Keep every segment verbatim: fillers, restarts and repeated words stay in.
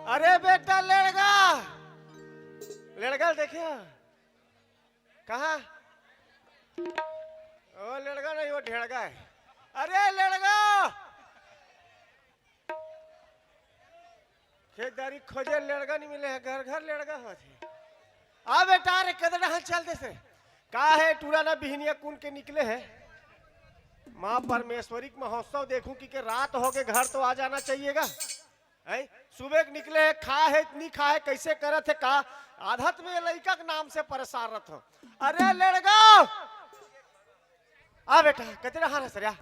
अरे बेटा लेड़गा, लेड़गा देखे हो? कहाँ? ओ लेड़गा नहीं, वो ढेड़गा है। अरे लेड़गा, खेतदारी खोजे लेड़गा नहीं मिले है, घर घर लेड़गा होत है। आ बेटा रे, कदे डहर चल देस रे। का है, टूरा ना बिहनिया कुन के निकले है। माँ परमेश्वरी के महोत्सव देखूं कि के रात हो के घर तो आ जाना चाहिएगा। हैं? सुबह के निकले है, खा है, नहीं खा है, कैसे करत है का? आदत में ये लइका के नाम से परेशान रहत हो। अरे लेड़गा, आ बेटा, कते रहा ना सरिया।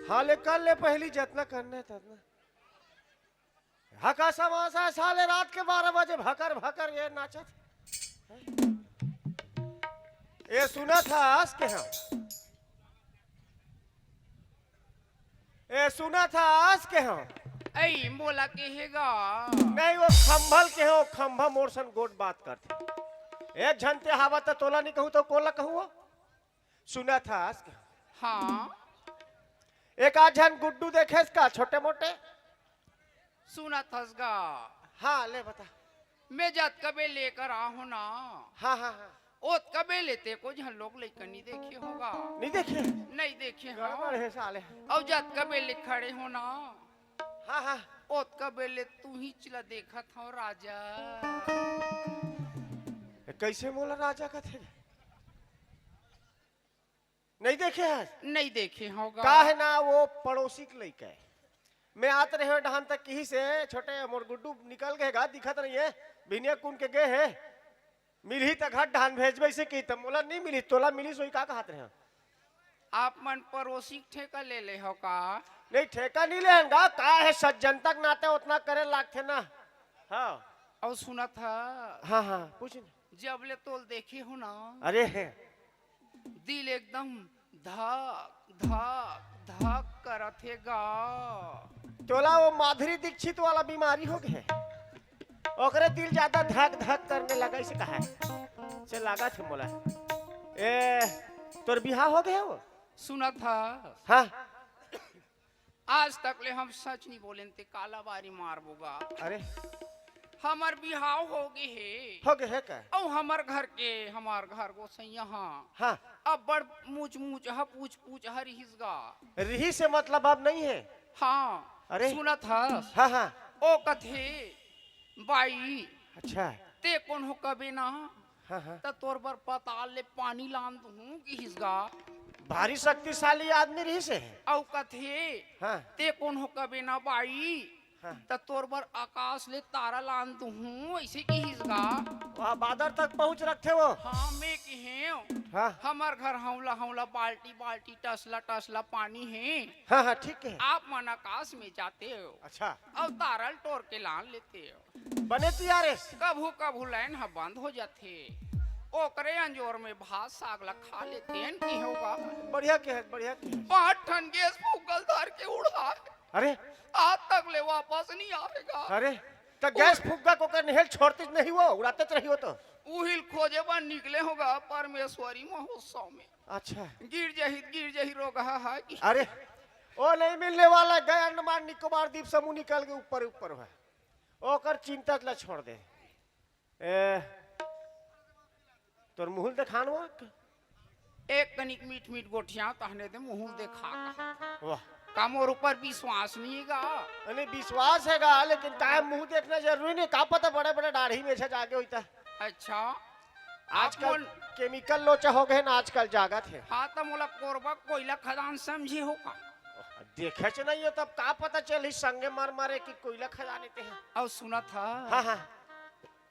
हाँ ले, कर ले पहली जतना करना है ततना। हका समासा साले रात के बारह बजे भकर भकर ये नाचत। ए सुनत हस के हम? ए सुनत हस के हम? ऐ मोला के हे गा? नहीं, वो खंभल के हो, खंभा मोर सन गोट बात करथे। एक झन ते हावत त तोला नहीं कहूँ तो कोला कहूँ वो? सुनत हस के? हाँ। एक आध झन गुड्डू देखेस का छोटे मोटे? सुनत हस गा? हाँ, ले बता। मैं जतका बेर लेकर आ हो ना, हाँ, हाँ, हाँ। ओतका बेर ले ते को झन लोग लइका नहीं देखे होगा। नहीं देखे? नहीं देखे हो। गड़बड़ है साले। अउ जतका बेर ले खड़े हो ना, हाँ, हाँ। ओतका बेर ले तू ही चिला देखत हो राजा। ए, कैसे मोला राजा कथे? नहीं देखे है? नहीं देखे होगा। का है ना, वो पड़ोसी के लइका है। मैं आत रहे डहान तक किही से, छोटे मोर गुड्डू निकल गए गा, दिखत नहीं है। बिनिया कुन के गए है। मिलही त घर डहान भेजबे से की, त मोला नहीं मिली, तोला मिली सोई का कहत रहे? आप मन पड़ोसी के ठेका ले ले हो का? नहीं, ठेका नहीं लेन गा, का है, सज्जनता के नाते उतना करे लागथे ना। हाँ। अउ सुनत ह? हाँ, हाँ, पूछ ना। जब ले तोल देखे हो ना, अरे है। दिल एकदम धक धक धक करत हे गा। तोला वो माधुरी दीक्षित वाला बीमारी हो गए, ओकरे दिल ज्यादा धक धक करने लगा, इसे कहा है। से लागत हे मोला। ए, तोर बिहाव हो गए वो? सुनत ह? हाँ। आज तक ले हम सच नहीं बोलेन ते काला बारी मारबो गा। अरे। हमर बिहाव हो गे हे। हो गे हे का? अउ हमर घर के, हमर घर गोसैया हा। हाँ। अब्बड़ मुच मुच ह, पूछ पूछ ह रिहिस गा। रिहिस हे मतलब अब नहीं हे? हाँ। अरे। सुनत हस? हाँ, हाँ। ओ कथे, बाई, अच्छा। ते कोनो कबे ना, हाँ, हाँ। त तोर बर पताल ले पानी लान दूहूं किहिस गा। भारी शक्तिशाली आदमी रहिस हे। अउ कथे, हाँ। ते कोनो कबे ना बाई, हाँ। त तोर बर आकाश ले तारा लान दूहूं, अइसे किहिस गा। वहाँ बादर तक पहुँच रखथे वो। हाँ, मैं किहेंव। हाँ। हमर घर हौला हौला बाल्टी बाल्टी टसला टसला पानी हे। हाँ, हाँ, ठीक हे। आप मन आकाश में जाते हो। अच्छा। अउ तारा ल टोर के लान लेते हो। बने तियार हे। कभू कभू लाइन ह बंद हो जाथे, ओकरे अंजोर में भात साग ला खा लेतेन किहेंव गा। बढ़िया किहे, बढ़िया किहे। पांच ठन गैस फूकल धर के उड़ाए। अरे। आज तक ले वापस नहीं आए गा। अरे, त गैस फुग्गा को कर नहेल छोड़ते नहीं वो, उड़ाते रही हो तो। उहिल खोजे बर निकले हों गा परमेश्वरी महोत्सव में। अच्छा। गिर जही, गिर जही रोगहा है कि अरे, ओ नहीं मिलने वाला, गए अंडमान निकोबार द्वीप समूह निकल के ऊपर, ऊपर है। ओकर चिंता ला छोड़ दे। ए, तोर मुहुल देखान वो? एक कनिक मीठ मीठ गोठिया तहने दे मुहुल देखा का। वाह। का मोर ऊपर विश्वास नहीं हे गा? नहीं, विश्वास हे गा, लेकिन काहे मुंह देखना जरूरी नहीं, का पता बड़े बड़े दाढ़ी में से जागे होता। अच्छा। आजकल आप मन केमिकल लोचा हो गए ना, आजकल जागत हे। हाँ, त मोला कोरबा कोयला खदान समझे हो का? देखे से नहीं हो, तब का पता चली संगे मर मरे कि कोयला खदान ते हे। अउ सुनत ह? हाँ, हाँ।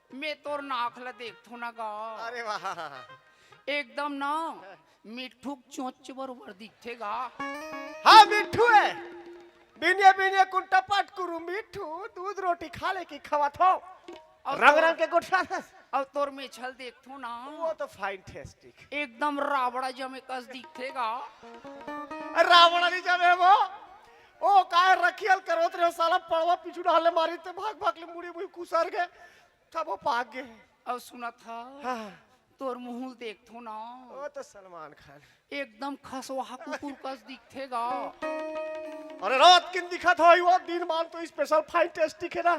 मैं तोर नाक ला देखथों ना गा। अरे वाह। एकदम ना मिट्ठू के चोंच बरोबर दिखथे गा। हाँ, मिट्ठू हे। बिनिया बिनिया कुंटा पटकुरू मिठू, दूध रोटी खा ले कि खवात हो। अउ रंग तोर रंग के गोठियाथस। अउ तोर मेछल देखथो ना। वो तो fantastic। एकदम रावण जमे कस दिखथे गा। रावण नहीं जमे वो। ओ काय रखियल करोत रहे साला, पड़वा पीछू डाले मारी ते भाग भाग ले मुड़ी मुड़ी कुसर के। तब वो पाक गे। अउ सुनत हा। हाँ। तोर मुंह ल देखथो ना। वो तो सलमान खान। एकदम खसवा कुकुर कस दिखथे गा। अरे रात किन दिखत हो, वो दिन मान तो special fantastic है ना।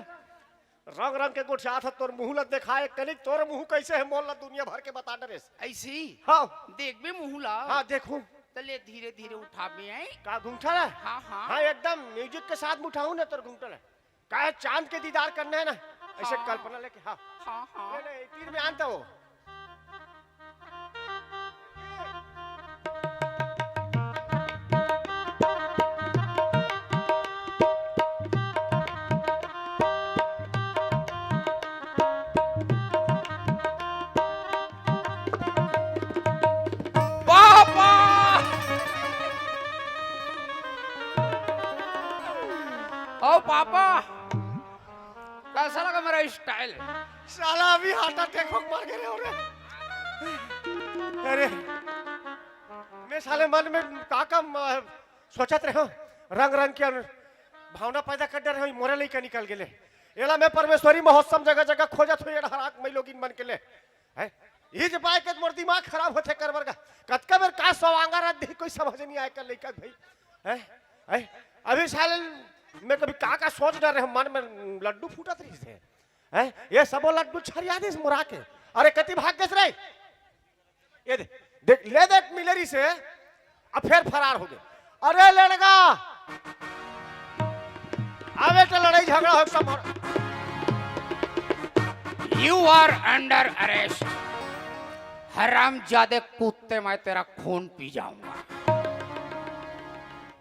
रंग रंग के गोठियात ह, तोर मुंह ल देखाए कनिक, तोर मुंह कैसे है मोल ल दुनिया भर के बता डरेस। ऐसी? हाँ। देखबे मुंह ला? हाँ, देखूं। त ले धीरे धीरे उठाबे, हैं? का घूंघटा ला? हाँ, हाँ। हाँ, एकदम music के साथ में उठाऊं ना तोर घूंघटा ला। काहे चांद के दीदार करना है ना, ऐसे हाँ। कल्पना लेके, हाँ। हाँ, हाँ। ले, ले, तीर में आनता हो। पापा! ओ पापा! कैसा लगा मेरा style? साला अभी heart attack होके मर गे रे, अरे। अरे, मैं साले मन में का का म-, सोचत रहे हो, रंग रंग के अन-, भावना पैदा कर डरे हो, मोरे लइका निकल गेले। एला मैं परमेश्वरी महोत्सव जगह जगह खोजत हो, ये हराक मैं लोगिन मन के ले। हैं? इही जे पाए के मोर दिमाग खराब होथे करबर का। कतका बेर का सवांगा रख दे, कोई समझ नहीं आए कर लइका भाई। हैं? हैं? अभी साले मैं कभी का का सोच डरे हो, मन में लड्डू फूटत रहिस हे। हैं? ये सबो लड्डू छरिया दिस मुरा के। अरे कति भाग गेस रे? ये दे, देख, ले देख मिले रहिस हे, अब फेर फरार हो गे। अरे लड़का, अबे तो लड़ाई झगड़ा हो सब। You are under arrest। हरामजादे कुत्ते, मैं तेरा खून पी जाऊंगा।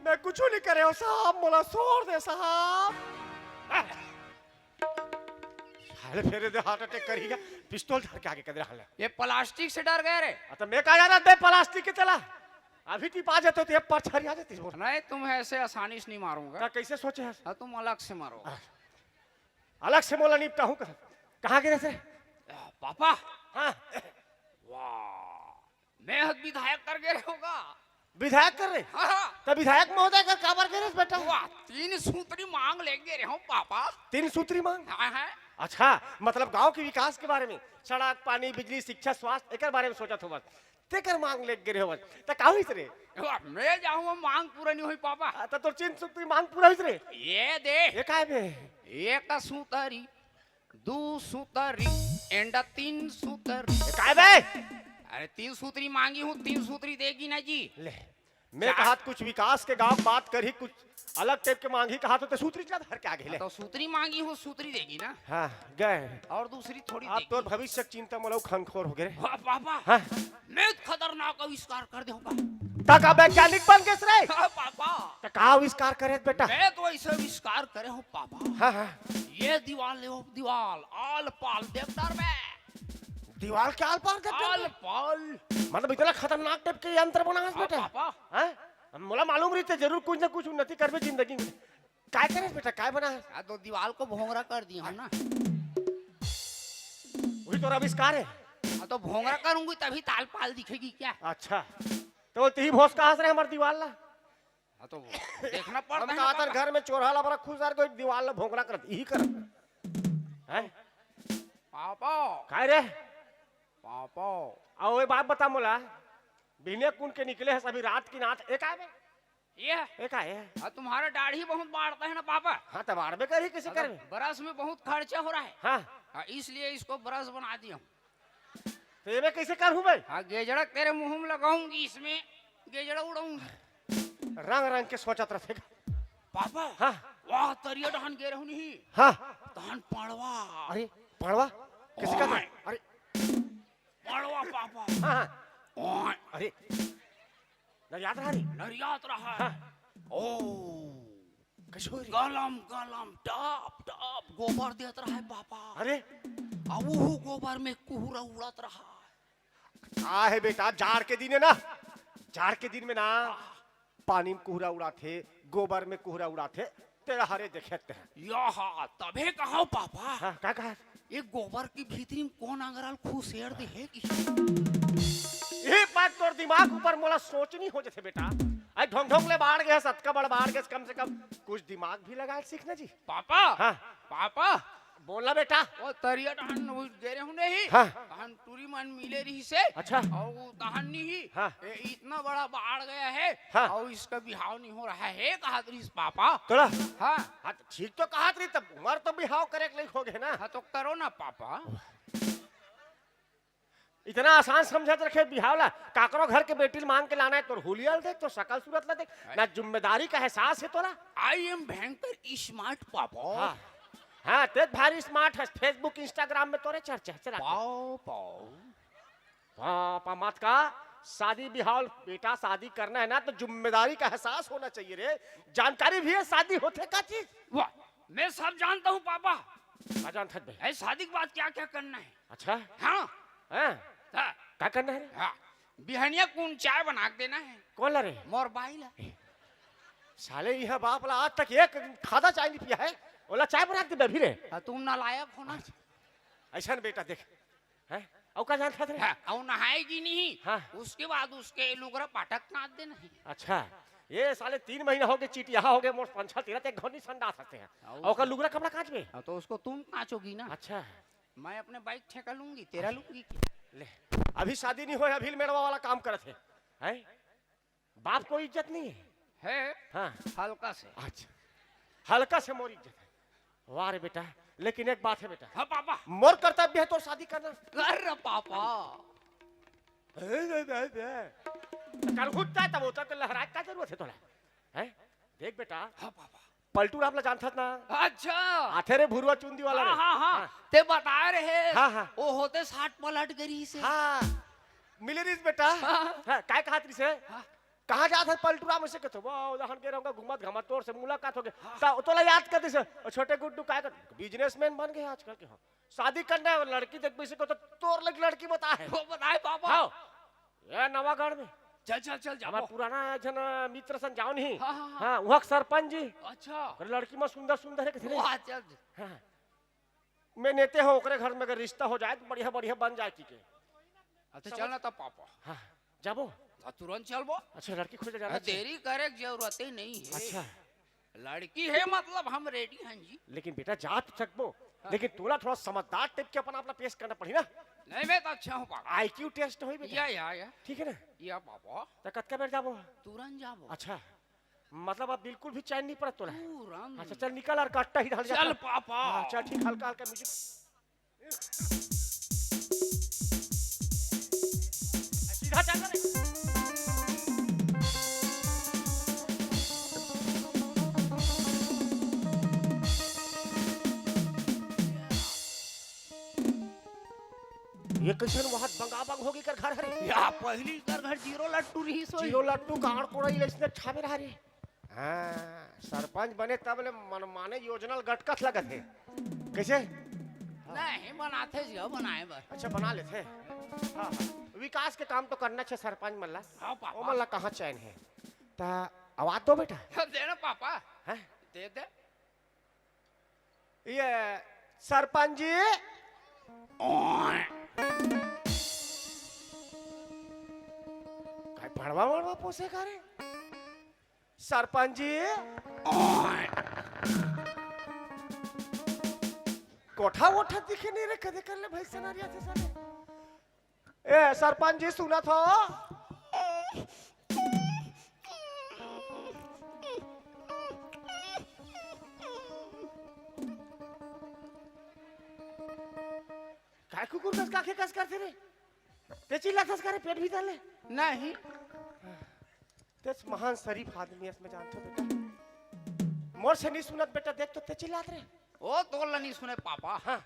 मैं कुछ नहीं करे हो साहब, मोला छोड़ दे साहब। साले फेर दे heart attack करी गा, पिस्तौल धर के आगे कदे रहल। ये प्लास्टिक से डर गए रे। आ, तो मैं का जाना दे प्लास्टिक के तेला। अभी टिपा जाते तो ये परछारी आ जाती बोल। नहीं, तुम्हें ऐसे आसानी से नहीं मारूंगा। का कैसे सोचे है? हाँ, तुम अलग से मारो। आ, अलग से मोला निपटा हूँ कहाँ? कहाँ गिरे थे? आ, पापा। हाँ। वाह। मैं हद विधायक कर गे रहे होगा। विधायक कर रहे? हाँ, हाँ। तो विधायक महोदय का काबर गे रहे बेटा? वाह, तीन सूत्री मांग लेके गे रहे हो पापा। तीन सूत्री मांग? हाँ, हाँ। अच्छा, मतलब गांव के विकास के बारे में, सड़क, पानी, बिजली, शिक्षा, स्वास्थ्य, एकर बारे में सोचत हो बस। तेकर मांग लेके गे रहे हो बस। तो का होइस रे? वाह, मैं जाऊँ मांग पूरा नहीं हुई पापा। हाँ, तो तोर तीन सूत्री मांग पूरा होइस रे? ये दे। ये काय बे? एक सूतरी। दू सूतरी and तीन सूतरी। ए, काय बे? अरे, तीन सूतरी मांगी हूँ, तीन सूतरी देगी ना जी। ले, मैं चार कहा कुछ विकास के गांव बात करी, कुछ अलग टाइप के मांगी कहा तो ते सूतरी चला धर के आगे ले। तो सूतरी मांगी हूँ, सूतरी देगी ना। हाँ, गए। और दूसरी थोड़ी आप देगी। तोर भविष्य के चिंता में लोग खंखोर हो गए। वाह, पापा। हाँ। मैं खतरनाक आविष्कार कर दे होगा। ता का वैज्ञानिक बन गेस रे? हाँ, पापा। ता का आविष्कार करे बेटा? मैं तो ऐसे आविष्कार करे हूँ पापा। हाँ, हाँ। ये दीवाल ले वो दीवाल, आल पाल देख डरबे। दीवाल के आल पार देख डरबे? आल पाल। मतलब इतना खतरनाक टाइप के यंत्र बना है हाँ, बेटा? पापा। हाँ? हम मोला मालूम रही थे जरूर कुछ ना कुछ उन्नति करबे जिंदगी में। काय करे बेटा, काय बना है? हाँ, तो दीवाल को भोंगरा कर दिया हूँ ना। वही तो आविष्कार है। हाँ, तो भोंगरा करूंगी तभी ताल पाल दिखेगी क्या? अच्छा, तो तेही भोस कहा से हमारे दीवाल ला? हाँ, तो देखना पड़ता हम है कहा ना था पापा। घर में चोरहा ला बड़ा खुश यार कोई दीवाल ला भोंगरा कर यही कर। हैं? पापा। काय रे? पापा। आओ ये बात बता मोला। बिहने कुन के निकले है सभी रात की नाथ एक आवे। ये? एक आए। और तुम्हारा दाढ़ी बहुत बाढ़ता है ना पापा। हाँ, तब बाढ़बे करी, कैसे हाँ, तो करबे? ब्रश में बहुत खर्चा हो रहा है। हाँ। हाँ, इसलिए इसको ब्रश बना दिया हूँ। तो ये मैं कैसे करूँ भाई? हाँ, गेजड़ा तेरे मुंह में लगाऊंगी, इसमें गेजड़ा उड़ाऊंगी। रंग रंग के सोचत रहे। पापा। हाँ। वाह, तरिया डहान गे रहू नहीं। हाँ। तहन पड़वा। अरे, पड़वा? किसी का ओए। अरे। पड़वा पापा। हाँ, हाँ। ओए। अरे। नरियात रहा रे? नरियात रहा है। हाँ। ओ। कशोरी। गलम, गलम, टप, टप, गोबर देत रहा है पापा। अरे। आ, वो गोबर में कुहरा उड़त रहा है। का है बेटा, जाड़ के दिन है ना, जाड़ के दिन में ना, पानी में कुहरा उड़ाथे, गोबर में कुहरा उड़ाथे, तेरा हरे देखे ते हैं। या हा, तभे कहा पापा। हाँ, का कहा? ये गोबर की भीतरी में कौन अंगराल खुसेर दे हे कि? ये बात तोर दिमाग ऊपर मोला सोचनी हो जथे बेटा। आई ढोंग ढोंग ले बाढ़ गए, सतका बड़ बाढ़ गए, कम से कम कुछ दिमाग भी लगा सीखना जी। पापा, हाँ। पापा, बोला बेटा। वो तरिया डहान वो गे रहे हूँ नहीं। हाँ। तहन टूरी मन मिले रही से। अच्छा। और वो तहन नहीं ही। हाँ। ए, इतना बड़ा बाढ़ गया है। हाँ। और इसका बिहाव नहीं हो रहा है, कहा रही पापा। तोला? हाँ। हाँ, तो ठीक तो कहा रही, तब उम्र तो बिहाव करे के लायक हो गए ना। हाँ, तो करो ना पापा। इतना आसान समझत रखे बिहाव ला, काकरो घर के बेटी ल मांग के लाना है, तोर हुलिया ल देख, तोर शकल सूरत ला देख, ना जिम्मेदारी का एहसास है तोला। I am भयंकर smart पापा। हाँ, हाँ, तेज भारी smart है, Facebook, Instagram में तोरे चर्चा है, चला। पाओ, पाओ। पापा मत का, शादी बिहाव, बेटा शादी करना है ना तो जिम्मेदारी का एहसास होना चाहिए रे, जानकारी भी है शादी होते का चीज। वाह, मैं सब जानता हूँ पापा। का जानत हस बे? ऐ शादी के बाद क्या क्या करना है? अच्छा। हाँ। हैं? हाँ। का करना है रे? हाँ। बिहनिया कुन चाय बना के देना है। कौन ला रे? मोर बाई ला। साले इहाँ बाप ला आज तक एक खादा चाय नहीं पिया है, ओला चाय बना के दे अभी रे। हाँ, तुम नालायक हो ना। अच्छा। ऐसा न बेटा देख, हैं? अउ का जानत हस रे? हाँ, अउ नहाएगी नहीं। हाँ। उसके बाद उसके लुगरा पाटक नाच देना है। अच्छा, ये साले तीन महीना हो गए, चिटिया हो गए, मोर पंछा तेरा ते घनी संडास हते हैं। हाँ, और ओकर उसको लुगरा कपड़ा कांच में? हाँ, तो उसको तुम कांचोगी ना। अच्छा। मैं अपने बाइक ठेका लूंगी, तेरा लूंगी क्या? ले, अभी शादी नहीं होए, अभी मेड़वा वाला काम करत है, हैं? बाप को इज्जत नहीं है? है। हाँ। हल्का से। अच्छा, हल्का से मोर इज्जत है। वाह रे बेटा, लेकिन एक बात है बेटा। हाँ पापा। मोर कर्तव्य है तोर शादी करना। कर रे पापा। ए, ए, ए, ए। तो कल खुद जाए तब होता तो लहराए का जरूरत है तोला? हैं? देख बेटा। हाँ पापा। पलटू राम ला जानथस ना? अच्छा। आथे रे भुरुआ चुंदी वाला हाँ, रे। हाँ, हाँ। हाँ। ते बताए रहे। हाँ, हाँ। वो होते साठ पलट गरी से। हाँ। मिले रहिस बेटा। हाँ। हाँ, काय कहत रहिस हे? हाँ। कहाँ जात हस पलटू राम? ऐसे कहते, "वाह, उदाहरण के रहूंगा, घूमत घामत तोर से मुलाकात हो गया।" हाँ। ता-, तोला याद कर दिस, "ओ छोटे गुड्डू, काय कर?" बिजनेसमैन बन गए आजकल के, हाँ। शादी करना है, लड़की देख, इसे को तो तोर लग लड़की बता है। वो बताए पापा। हाँ। ये नवागढ़ में। चल, चल, चल, हमार जाबो। पुराना एक झन मित्र सन जाओ नहीं। हाँ, हाँ, हाँ। हाँ, वहाँ के सरपंच जी। अच्छा। ओकर लड़की में सुंदर सुंदर है किसी ने। वाह, चल। हाँ। मैं नेते हो, ओकरे घर में अगर रिश्ता हो जाए तो बढ़िया बढ़िया बन जाए की के। अच्छा, समझ? चलना तब पापा। हाँ, जाबो। हाँ, तुरंत चलबो। अच्छा, लड़की खोजे जाना अरे, अच्छा। देरी करे के जरूरत ही नहीं है। अच्छा। लड़की है मतलब हम रेडी हैं जी। लेकिन बेटा, जा तो सकबो, हाँ। लेकिन तोला थोड़ा समझदार टाइप के अपन आप ला पेश करना पड़ी ना। नहीं, मैं तो अच्छा हूँ पापा। आईक्यू टेस्ट होई बेटा। या, या, या। ठीक है ना? या पापा। तो कतका बेर जाबो? तुरंत जाबो। अच्छा, मतलब अब बिल्कुल भी चैन नहीं पड़त तोला? तुरंत। अच्छा, चल निकल और कट्टा ही ढल जा। चल पापा। हाँ, चल ठीक, हल्का हल्का म्यूजिक। सीधा चल रे। ये कैसन वहाद बंगाबंग होगे कर घर हरे? या पहली कर घर जीरो लट्टू रहिस होही। जीरो लट्टू कांड़ कोड़ई लइसने ठामे रहा रे। हाँ, सरपंच बने तब ले मनमाने योजना ल गटकत लगत हे। कैसे? नहीं, बनाथे जी, बनाए बर। अच्छा, बना लेथे। हाँ, हाँ। विकास के काम तो करना छे सरपंच मन ला। हाँ, पापा। ओ मन ला कहाँ चैन हे? ता आवाज दो बेटा। दे ना पापा। हैं? दे दे। ये सरपंच जी। ओए। काय पड़वा वड़वा पोसे का रे? सरपंच जी। ओए। कोठा वोठा दिखे नहीं रे, कदे कर ले भाई सनारिया थे साले। ए, सरपंच जी, सुनत हो? काय कुकुर कस काके कस करथे रे? ते चिल्लाथस का रे पेट भीतर ले? नहीं। तेच महान शरीफ आदमी हस, मैं जानथों बेटा। मोर से नहीं सुनत बेटा, देख तो ते चिल्लात रे। ओ तोर ला नहीं सुने पापा। हाँ।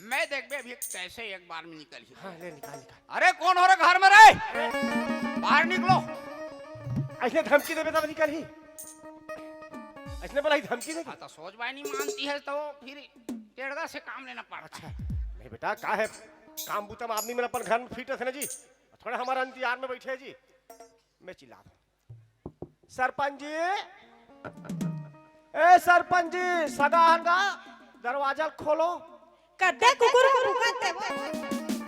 मैं देखबे अभी कैसे एक बार में निकल ही। हाँ, ले निकाल, निकाल। अरे कौन हो रे घर में रे? बाहर निकलो। ऐसने धमकी देबे तब निकल ही। ऐसने बोला ही धमकी देगी। हाँ, तो सोच भाई नहीं मानती है तो फिर टेढ़ा से काम लेना पड़ता। अच्छा, नहीं बेटा, का है काम बूता में आदमी मन अपन घर में फिट रथे ना जी, थोड़ा हमारा इंतजार में बैठे हैं जी। मैं चिल्ला दूँ। सरपंच जी, ए सरपंच जी, सगा हन गा, दरवाजा ल खोलो। कद्दे कुकुर हो भूकत देबो।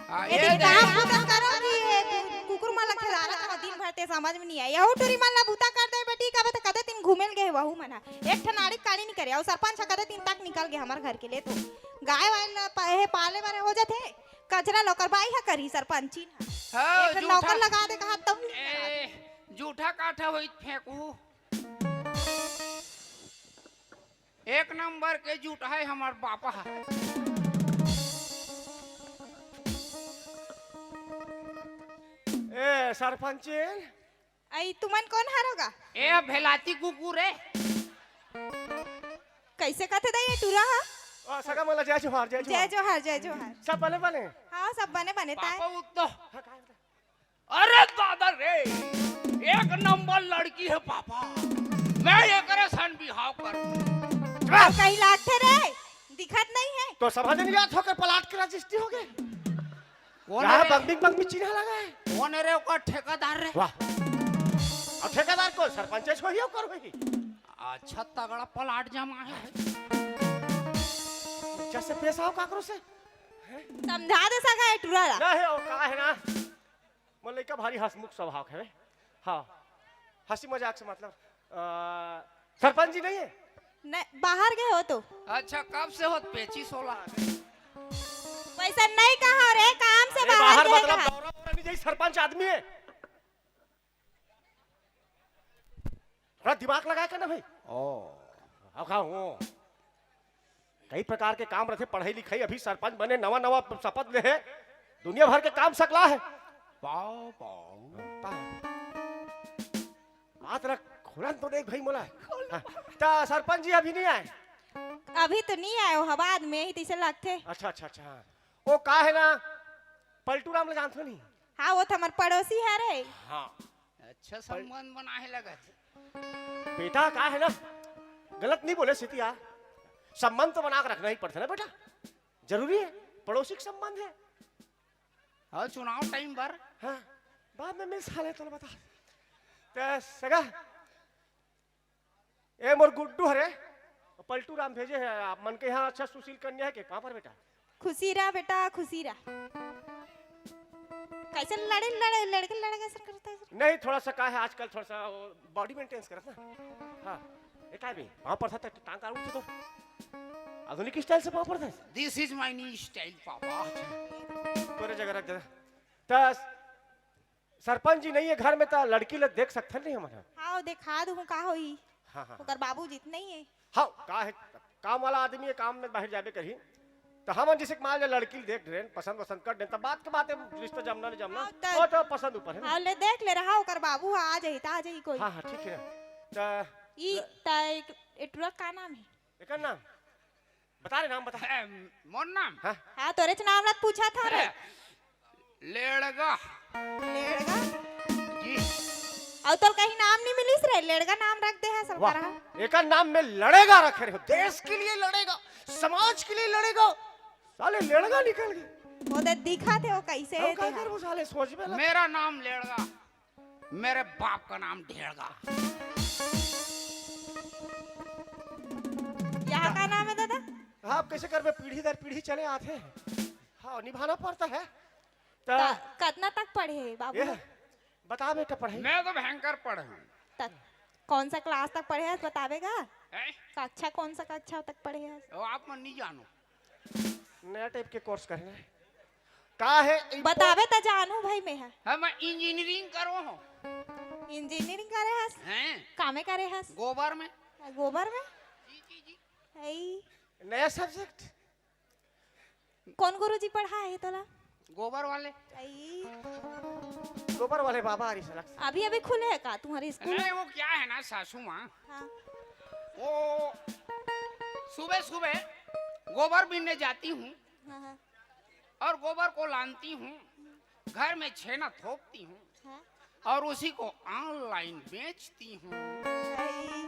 हाँ, ये यदि काम देख। बुता करो कि ये कु-, कुकुर मन ला खेदारत हो दिन भर, ते समझ में नहीं आए। यहू टूरी मन ला बुता कर दे बेटी, कबे त कदे दिन घूमे ल गे वहू मन ह। एक ठन आड़ी काड़ी नहीं करे, अउ सरपंच ह कदे दिन तक निकल गे हमर घर के ले तो। गाय वाय ला प-, हे पाले बारे हो जाथे, कचरा ल ओकर बाई ह करही सरपंचिन ह। हाँ, एक ठन जूठा। नौकर लगा दे कहा तब नहीं ए, जूठा काठा होई फेंकू। एक नंबर के जूठा है हमर बापा ह। ए सरपंचिन। आई तुमन कोन हरो गा? ए भेलाती कुकुर है। कैसे कथे दई ये टूरा ह? ओ, सगा मन ला जय जोहार, जय जय जोहार। जोहार, जय जोहार। सब बने बने? हाँ, सब बने बने ताय। पापा उत्तो। हाँ, काय बता? अरे दादा रे, एक नंबर लड़की है पापा, मैं एकरे सन बिहाव कर। कहीं लागथे रे, दिखत नहीं है। तो समझ नहीं आत होकर प्लाट के रजिस्ट्री हो गए। कौन यहाँ है रे? बंगमी बंगमी चिन्हा लगा है। कौन है रे ओकर ठेकेदार रे? वाह। और ठेकेदार को सरपंच हो ही ओकर होही। अच्छा तगड़ा प्लाट जमा है। जैसे पैसा हो काकरो से। समझा दे सका है टूरा ला। नहीं, वो का है ना, मोर लइका भारी हंसमुख स्वभाव के हवे। हाँ, हंसी मजाक से मतलब, अ, सरपंच जी नहीं है? नहीं, बाहर गए हो तो। अच्छा, कब से होत पेचिस होला? वैसा नहीं कहा रे, काम से अरे, बाहर बाहर गए मतलब कहा। दौरा वौरा नहीं जाई, सरपंच आदमी है। थोड़ा दिमाग लगाया कर ना भाई। ओ। अब का हो? कई प्रकार के काम रथे, पढ़ई लिखई, अभी सरपंच बने, नवा नवा शपथ ले हे, दुनिया भर के काम सकला है। पाओ, पाओ। पा-, बात रख, खोलन तो देख भाई मोला। हाँ, त सरपंच जी अभी नहीं आए? अभी तो नहीं आए हो, बाद में ही तैसे लगथे। अच्छा, अच्छा, अच्छा। वो का है ना, पलटू राम ले जानत हो नहीं? हाँ, वो तो हमार पड़ोसी है रे। हाँ। अच्छा संबंध बना है लगत। बेटा, का है ना, गलत नहीं बोले सितिया, संबंध तो बना के रखना ही पड़ता ना बेटा, जरूरी है, पड़ोसी का संबंध है। हाँ, चुनाव टाइम पर। हाँ, बाद में मिल साले, तोला बता। त सगा, ए मोर गुड्डू हरे, पलटू राम भेजे है, आप मन के यहाँ अच्छा सुशील कन्या है के? कहाँ पर बेटा? खुशी रहा बेटा, खुशी रहा। कैसे लड़े, लड़े, लड़के लड़े कैसे करता है? नहीं, थोड़ा सा का है, आजकल थोड़ा सा वो बॉडी मेंटेनेंस करत ना। हाँ, ये का है बे? वहाँ पर था, टांग का उठ तो। आधुनिक स्टाइल से पाँव पड़ता है। This is my new style, papa. तोरे जगह रख दे। त सरपंच जी नहीं है घर में, त लड़की ल देख सकथन नहीं हमन ह? हाँ, देखा दूँ, का होई? हाँ, हाँ, ओकर हाँ। बाबूजी त नहीं है। हाँ, का है, काम वाला आदमी है, काम में बाहर जाबे करही। त हमन जैसे मान ले लड़की ल देख डरेन, पसंद वसंद कर देन, त बात के बात है, रिश्ता जमना नहीं जमना, हाँ, त वो तो पसंद ऊपर है ना। हाँ, ले देख ले रहा, ओकर बाबू आ जाही, त आ जाही कोई। हाँ, हाँ, ठीक है। त ई, त एक, ए टुरा का नाम है? एकर नाम? बता रे, नाम बता। ए, मोर नाम? हाँ। हाँ, तोरे च नाम ला पूछा था रे। लेड़गा। लेड़गा? जी। अउ तोर कहीं नाम नहीं मिलिस रे, लेड़गा नाम रख दे है वाह, सरकार हा। एकर नाम में लड़ेगा रखे रहे हो, देश के लिए लड़ेगा, समाज के लिए लड़ेगा, साले लेड़गा निकल गए। वो दे दिखा थे वो कैसे हम है का देहा। करबो साले, सोच में लग- मेरा नाम लेड़गा। मेरे बाप का नाम ढेड़गा। यहाँ का नाम है दादा? आप कैसे करबे, पीढ़ी दर पीढ़ी चले आते हैं। हाँ, निभाना पड़ता है। त त कतना तक पढ़े है बाबू? ये बता बेटा, पढ़े? मैं तो भयंकर पढ़े हूँ। त कौन सा क्लास तक पढ़े है, बतावेगा? हैं? कक्षा, कौन सा कक्षा तक पढ़े है? वो आप मन नहीं जानो। नया टाइप के कोर्स करना है। का है? बतावे त जानू भाई मैं है। हाँ, मैं इंजीनियरिंग करो हूँ। इंजीनियरिंग करे हस? हैं? कामे करे हस? गोबर में। गोबर में? जी, जी, जी। हई। नया सब्जेक्ट। कौन गुरुजी पढ़ा है तोला? गोबर वाले। आई। गोबर वाले बाबा आ रही सलक से। अभी अभी खुले है का तुम्हारे स्कूल? नहीं, वो क्या है ना सासू माँ, हाँ। वो सुबह सुबह गोबर बीनने जाती हूँ हाँ, हाँ। और गोबर को लानती हूँ, घर में छेना थोपती हूँ हाँ। और उसी को ऑनलाइन बेचती हूँ। आई।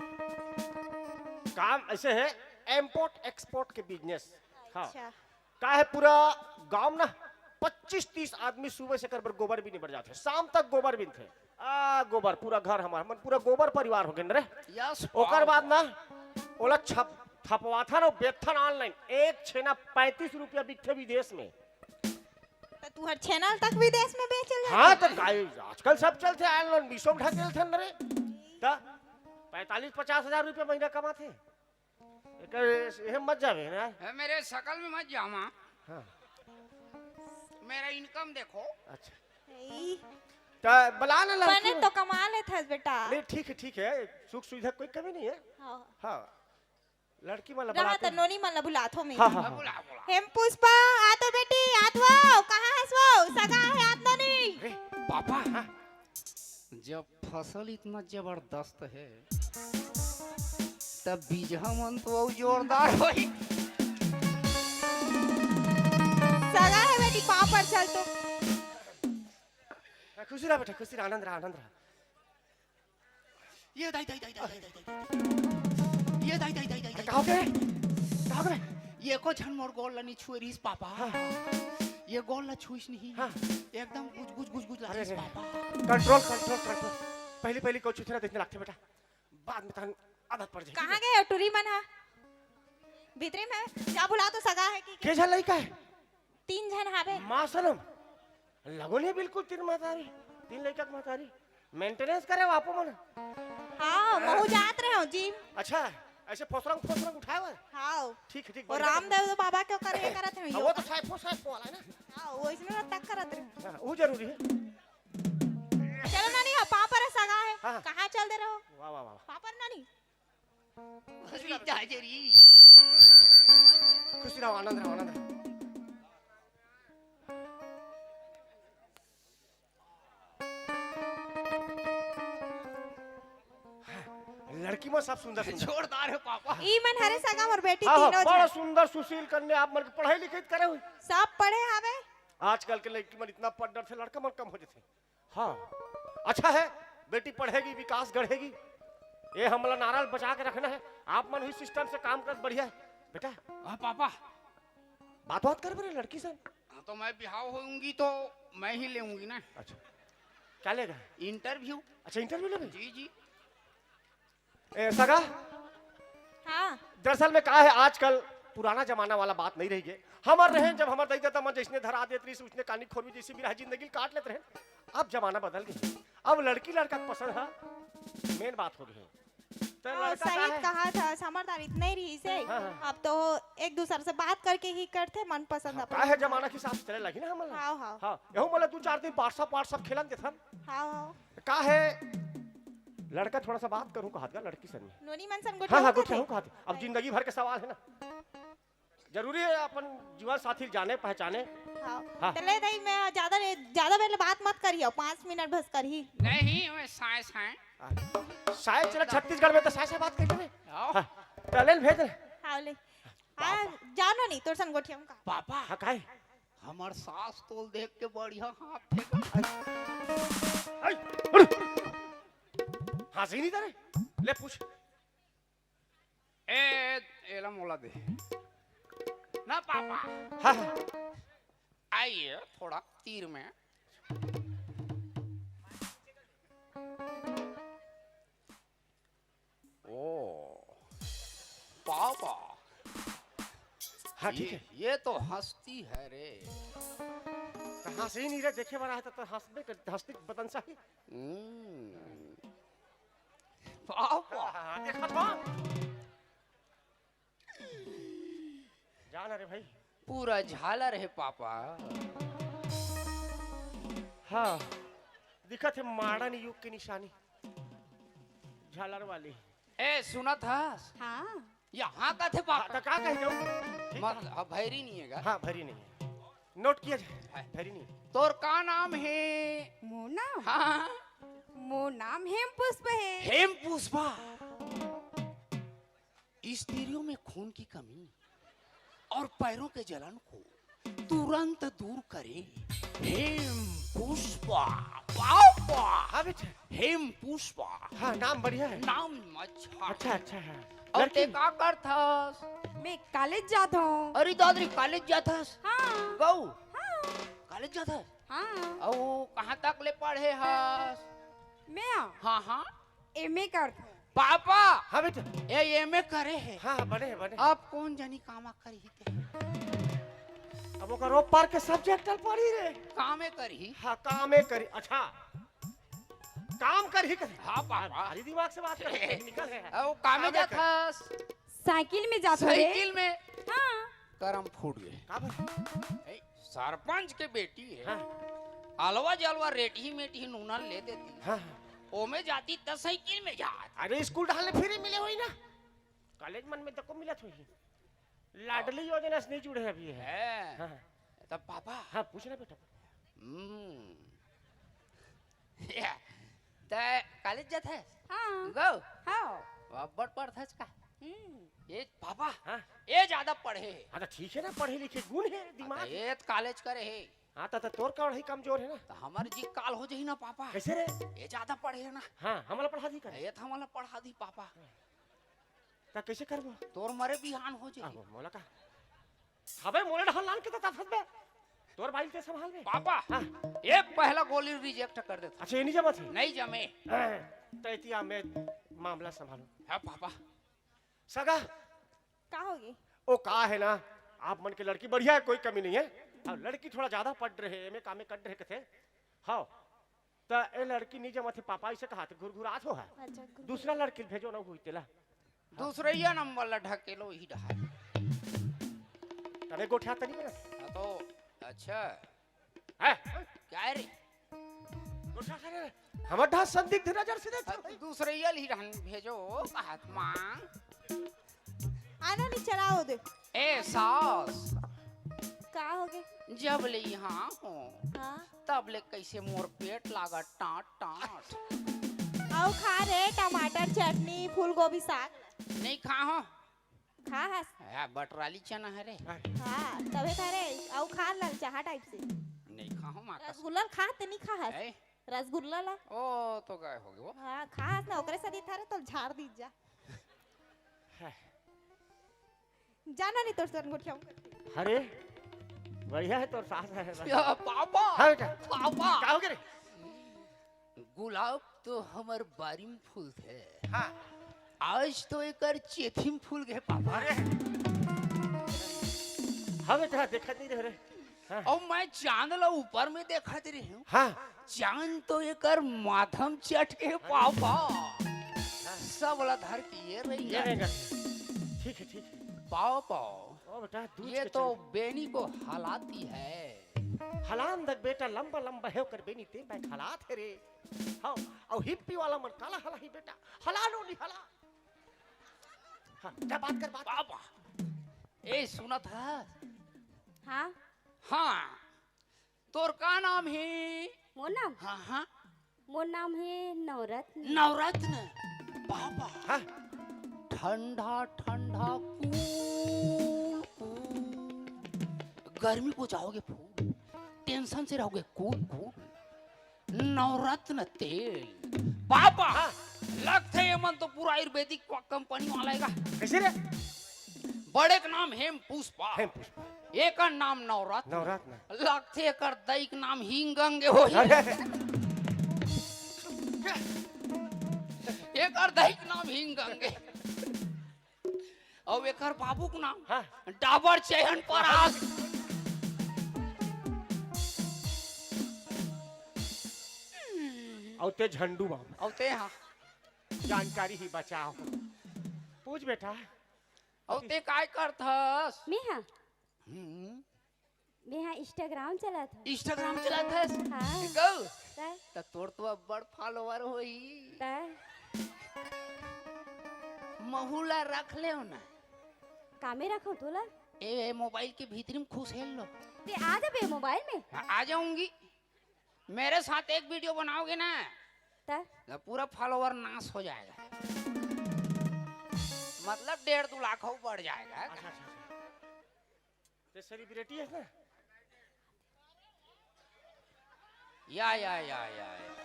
काम ऐसे है, इम्पोर्ट एक्सपोर्ट के बिजनेस। हाँ। अच्छा। का है, पूरा गांव ना पच्चीस तीस आदमी सुबह से कर बर गोबर बीने बर जाथे, शाम तक गोबर बीनथे। आ, गोबर, पूरा घर हमार, हमन पूरा गोबर परिवार हो गेन रे। यस, ओकर बाद ना, ओला छप, थपवाथन अउ बेचथन online। एक छेना पैंतीस रुपया बिकथे विदेश में। त तुहर छेना ल तक विदेश में बेचल जाथे? हाँ, त काय, आजकल सब चलथे online, Meesho में ढकेलथन रे। त पैंतालीस पचास हजार रुपया महीना कमाथे। एकर, एहे मत जावे ना। ए, मेरे शकल में मत जावा। हाँ। मेरा income देखो। अच्छा। ई त बला ना लड़की बने मन। तो कमा लेथस बेटा। नहीं, ठीक है, ठीक है, सुख सुविधा कोई कमी नहीं है। हाँ। हाँ, लड़की मन ला रहा बलाते त हैं। नोनी मन ला बुलाथो मैं। हाँ, हाँ, हाँ। बुला, बुला। हेम पुष्पा, आ तो बेटी, आत वो, कहाँ हस वो? सगा हे आत नोनी। अरे, पापा, हाँ। जब फसल इतना जबरदस्त है, तब बीजहा मन तो अउ जोरदार होही। सगा हे बेटी, पाँव पर चल तो। खुशी रहा बेटा, खुशी रहा, आनंद रहा, आनंद रहा। ये दाई, दाई, दाई, दाई, दाई, दाई, दाई। ये दाई, दाई, दाई, दाई, दाई। का होगे? का होगे? ये एको झन मोर गोड़ ला नी छुए रिहिस पापा। हाँ। ये गोड़ ला छुइस नहीं। हाँ। एकदम गुज, गुज, गुज, गुज अरे, लागिस अरे। पापा। Control, control, control। पहली, पहली कोई छुथे ना, देखने लागथे बेटा। बाद में तहन आदत पड़ जाही। कहाँ गे हो टुरी मन हा? भीतरी में जा बुला तो सगा हे कि के झन लइका हे? तीन झन हावे। माँ सनम, लगो नहीं बिल्कुल तीन महतारी, तीन लइका के महतारी। Maintenance करे हो आपो मन? हाँ, महू जात रहे हो gym। अच्छा, ऐसे फोसरंग, फोसरंग उठाए बर? हाँ। ठीक, ठीक, वो बढ़िया। रामदेव बाबा के करे करत हूँ, हाँ, वो तो साइफो, साइफो वाला है ना? हाँ, वो इसमें वो तक करत रहे। हाँ, वो जरूरी है। चलो नानी, हाँ, पाँव पर सगा हे। हाँ, हाँ। कहाँ चल दे रहे हो? वाह, वाह, वाह, वाह। पाँव पर नानी। खुशी रहो, खुशी रहो, आनंद रहो, आनंद रहो। लड़की मन सब सुंदर, सुंदर। जोरदार हे पापा। ई मन हरे सगा मोर बेटी हाँ, हाँ, तीनों बड़ा झन। सुंदर, सुशील कन्या, आप मन के पढ़ाई लिखाई करे हुई। सब पढ़े हावे। आजकल के लड़की मन इतना पढ़ डरथे, लड़का मन कम हो जाथे। हाँ, अच्छा है, बेटी पढ़ेगी, विकास गढ़ेगी। ये हमला नारा बचा के रखना है। आप मन हुई system से काम कर, बढ़िया है। बेटा। हाँ, पापा। बात बात कर बरे लड़की से। हाँ, तो मैं बिहाव होऊंगी तो मैं ही लेऊंगी ना। अच्छा, क्या लेगा? Interview। अच्छा, interview लेबे? जी, जी। ए, सगा? हाँ। दरअसल में का है, आजकल पुराना जमाना वाला बात नहीं रही गे। हमर रहेन, जब हमर दाई ददा मन जइसने धरा देत रहिस, उसने कानी खोरवी जइसे भी रहा, जिंदगी ल काट लेत रहेन। अब जमाना बदल गे। अब लड़की लड़का के पसंद ह, main बात हो गे। त हाँ, लड़का का सही है? कहा था, समझदार इतना ही रही से। हाँ, हाँ। अब तो एक दूसर से बात करके ही करथे, मनपसंद हाँ, अपन। का है, जमाना के हिसाब से चले लगी ना हमन ला। हाँ, हाँ। हाँ, यहू मतलब दू चार दिन WhatsApp, WhatsApp खेलन देथन। हाँ, हाँ। का है, लड़का थोड़ा सा बात करूँ कहत गा लड़की सन में। नोनी मन सन हाँ, हाँ, गोठियाहूँ गोठियाहूँ कहत। कहत। अब जिंदगी भर के सवाल है ना। जरूरी है अपन जीवन साथी जाने पहचाने। हाँ। हाँ। त ले दाई, मैं ज्यादा, ज्यादा बेर बात मत करियो, पाँच मिनट बस करही। नहीं, मैं साय, साय। हाँ। साय चला छत्तीसगढ़ में तो साय से बात कर ले। हाँ। हाँ। त ले भेज दे। हाँ, ले। हाँ, पापा। जानो नहीं, तोर सन गोठियाहूँ का। पापा। हाँ, काहे? हमर सास तोल देख के बढ़िया हाँफथे। आई, अरे। हाँसी नहीं तेरे। ले पूछ। ए, एला मोला दे। ना पापा। हाँ, हाँ। आइए, थोड़ा तीर में। ओ, पापा। हाँ, ठीक ये, है। ये तो हँसती है रे। तो हाँसी नहीं रे, देखे वाला है तो, तो हँसबे कर, हँसती बदन सा ही। हम्म। पापा। हाँ, हाँ, हाँ, देखा था। जान रे भाई। पूरा झालर हे पापा। हाँ, दिखत हे modern युग के निशानी। झालर वाली। ए, सुनत हस? हाँ। यहाँ का थे पापा? हाँ, तो का कहे जाऊँ? ठीक मत, है। अब भैरी नहीं है गा। हाँ, भैरी नहीं है। Note किया जाए। है। भैरी नहीं। तोर का नाम हे? मोर नाम? हाँ। मोर नाम हेम पुष्प हे। हेम पुष्पा। स्त्रियों में खून की कमी और पैरों के जलन को तुरंत दूर करे। हेम पुष्पा, पापा। हाँ बेटा। हेम पुष्पा। हाँ, नाम बढ़िया है। नाम अच्छा। अच्छा, अच्छा है। और लड़की? ते का करथस? मैं college जात हूँ। अरे दादरी, college जाथस? हाँ। गऊ? हाँ। College जाथस? हाँ। अऊ कहाँ तक ले पढ़े हस? मैं हाँ, हाँ। एमए करथों। पापा। हाँ बेटा। ए एमए करे हे। हाँ, हाँ, बने हे, बने हे। अब कोन जनी कामा करही ते? अब ओकर ओ पार के सब्जेक्ट ल पढ़ी रे। कामे करही। हाँ, कामे करही। अच्छा, काम करही, करही। हाँ, पापा। भारी दिमाग से बात कर, निकल हे। अब कामे जाथस? साइकिल में जाथों रे। साइकिल में? हाँ। करम फूट गे। का भाई? ए, सरपंच के बेटी हे। हाँ। अलवा जलवा रेटही मेटही नूना ले देती। हाँ, हाँ। ओमे जाती त साइकिल में जात। अरे, स्कूल डालने फ्री मिले होही ना, कॉलेज मन में तको मिलत होही। लाडली योजना से नहीं जुड़े अभी हे। हैं। हाँ। तब पापा। हाँ, पूछ ना बेटा। हम्म। या, तैं कॉलेज जात हस? हाँ। गो? हाँ। अब्बड़ पढ़थस का? हम्म। ए पापा, हाँ। ए ज्यादा पढ़े हे। हाँ, त ठीक हे ना, पढ़े लिखे गुण हे, दिमाग। ए त कॉलेज करे हे। हाँ, त, त तोर पढ़ई कमजोर हे ना। त हमर जी काल हो जाही ना पापा। कैसे रे? ए ज्यादा पढ़े हे ना। हाँ, हमला पढ़ा दी का? ए त हमला पढ़ा दी पापा। त कैसे करबो? तोर मरे बिहान हो जाही। आहो, मोला का? अबे मोला डहर लान के त तफस बे। तोर बाइल ते संभाल बे। पापा, हाँ। ए पहला गोली रिजेक्ट कर देथों। अच्छा, ये नहीं जमत हे? नहीं जमे। हाँ, त एती आ मैं मामला संभालूं। हाँ पापा। सगा। का होगे? ओ का हे ना, आप मन के लड़की बढ़िया हे, कोई कमी नहीं हे। अउ लड़की थोड़ा ज्यादा पढ़ रहे, एमए कामे कर रहे कथे। हाँ, त ए लड़की नहीं जमत हे पापा, इसे कहा थे घुरघुरात हो हे। अच्छा, घुरघुरात। दूसरा लड़की भेजो ना, हुई तेला। दूसरइया नंबर ला ढकेलो ही डहार। तने गोठिया तनी बना। हाँ तो, अच्छा। है? का रे? गोठिया करे रे। हमर ढा संदिग्ध नजर से देख। हाँ, दूसरइया ली रहन भेजो, बात मांग। आना नहीं, चलाओ दे। ए सास। का होगे? जब ले यहाँ हो, हाँ? तब ले कैसे मोर पेट लागा टाट टाट। अउ खा रे टमाटर चटनी, फूलगोभी साग। नहीं खा हो। खा हस। या बटराली चना हे रे। हाँ, तभे त रे, अउ खा ललचाहा टाइप से। नहीं खा हो माँ कसम। रसगुल्ला ल खा, ते नहीं खा हस। ए? रसगुल्ला ला। ओ, तो गए होगे वो। हाँ, खा हस ना, ओकरे सदी थारे तो झाड़ दी जा। जाना नहीं तोर सन गोठियाऊं। अरे, बढ़िया हे तोर सास हे। या, पापा। हाँ बेटा। पापा। का होगे रे? गुलाब तो हमर बारी में फूलथे। हाँ। आज तो एकर चेथी में फूल गे पापा। अरे। हाँ बेटा, देखत नहीं रहे रे। हाँ। अउ मैं चांद ला ऊपर में देखत रहे हूँ। हाँ। चांद तो एकर माथा में चट गे पापा। हाँ। सब ला धर के ये रही ये रहेगा। ठीक है, ठीक है। पापा। ओ बेटा, दूध ये के तो चल- बेनी को हलाती है। हलान दक बेटा, लंबा लंबा हे ओकर बेनी, ते पैक हलात हे रे। हाँ, अउ हिप्पी वाला मन काला हला ही बेटा, हला लो नहीं हला। हाँ, जा बात कर, बात। बाबा, ए सुनत हस? हाँ। हाँ, तोर का नाम हे? मोर नाम? हाँ, हाँ। मोर नाम हे नवरत्न। नवरत्न? बाबा। हाँ। ठंडा, ठंडा, cool, cool। गर्मी को जाओगे फूल, टेंशन से रहोगे cool, cool। नवरत्न तेल। बाबा, हाँ। लगथे ये मन तो पूरा आयुर्वेदिक कंपनी वाला हे गा। कैसे रे? बड़े के नाम हेम पुष्पा। हेम पुष्पा। एकर नाम नवरत्न। नवरत्न। लगथे एकर दई के नाम हिंग गंगे होही। अरे। एकर दई के नाम हिंग गंगे। अउ एकर बाबू के नाम हाँ। डाबर चयन परास। अउ ते झंडू बाबू। अउ ते हाँ। जानकारी ही बचाओ। पूछ बेटा। अउ ते काय करथस? मैं हाँ। हम्म। मैं हाँ Instagram चलात हूँ। Instagram चलात हस? हाँ। गौ? तै? त तोर तो अब्बड़ follower होही। तै? महू ला रख लेव ना। कामे रखो तोला? ए, ए, mobile के भीतरी में खुसेल लो। ते आ जाबे mobile में? हाँ, आ जाऊंगी। मेरे साथ एक video बनाओगे ना, त? तो पूरा follower नाश हो जाएगा। मतलब डेढ़ दो लाख हो बढ़ जाएगा। अच्छा, अच्छा, अच्छा। ते celebrity है ना? या, या, या, या, या।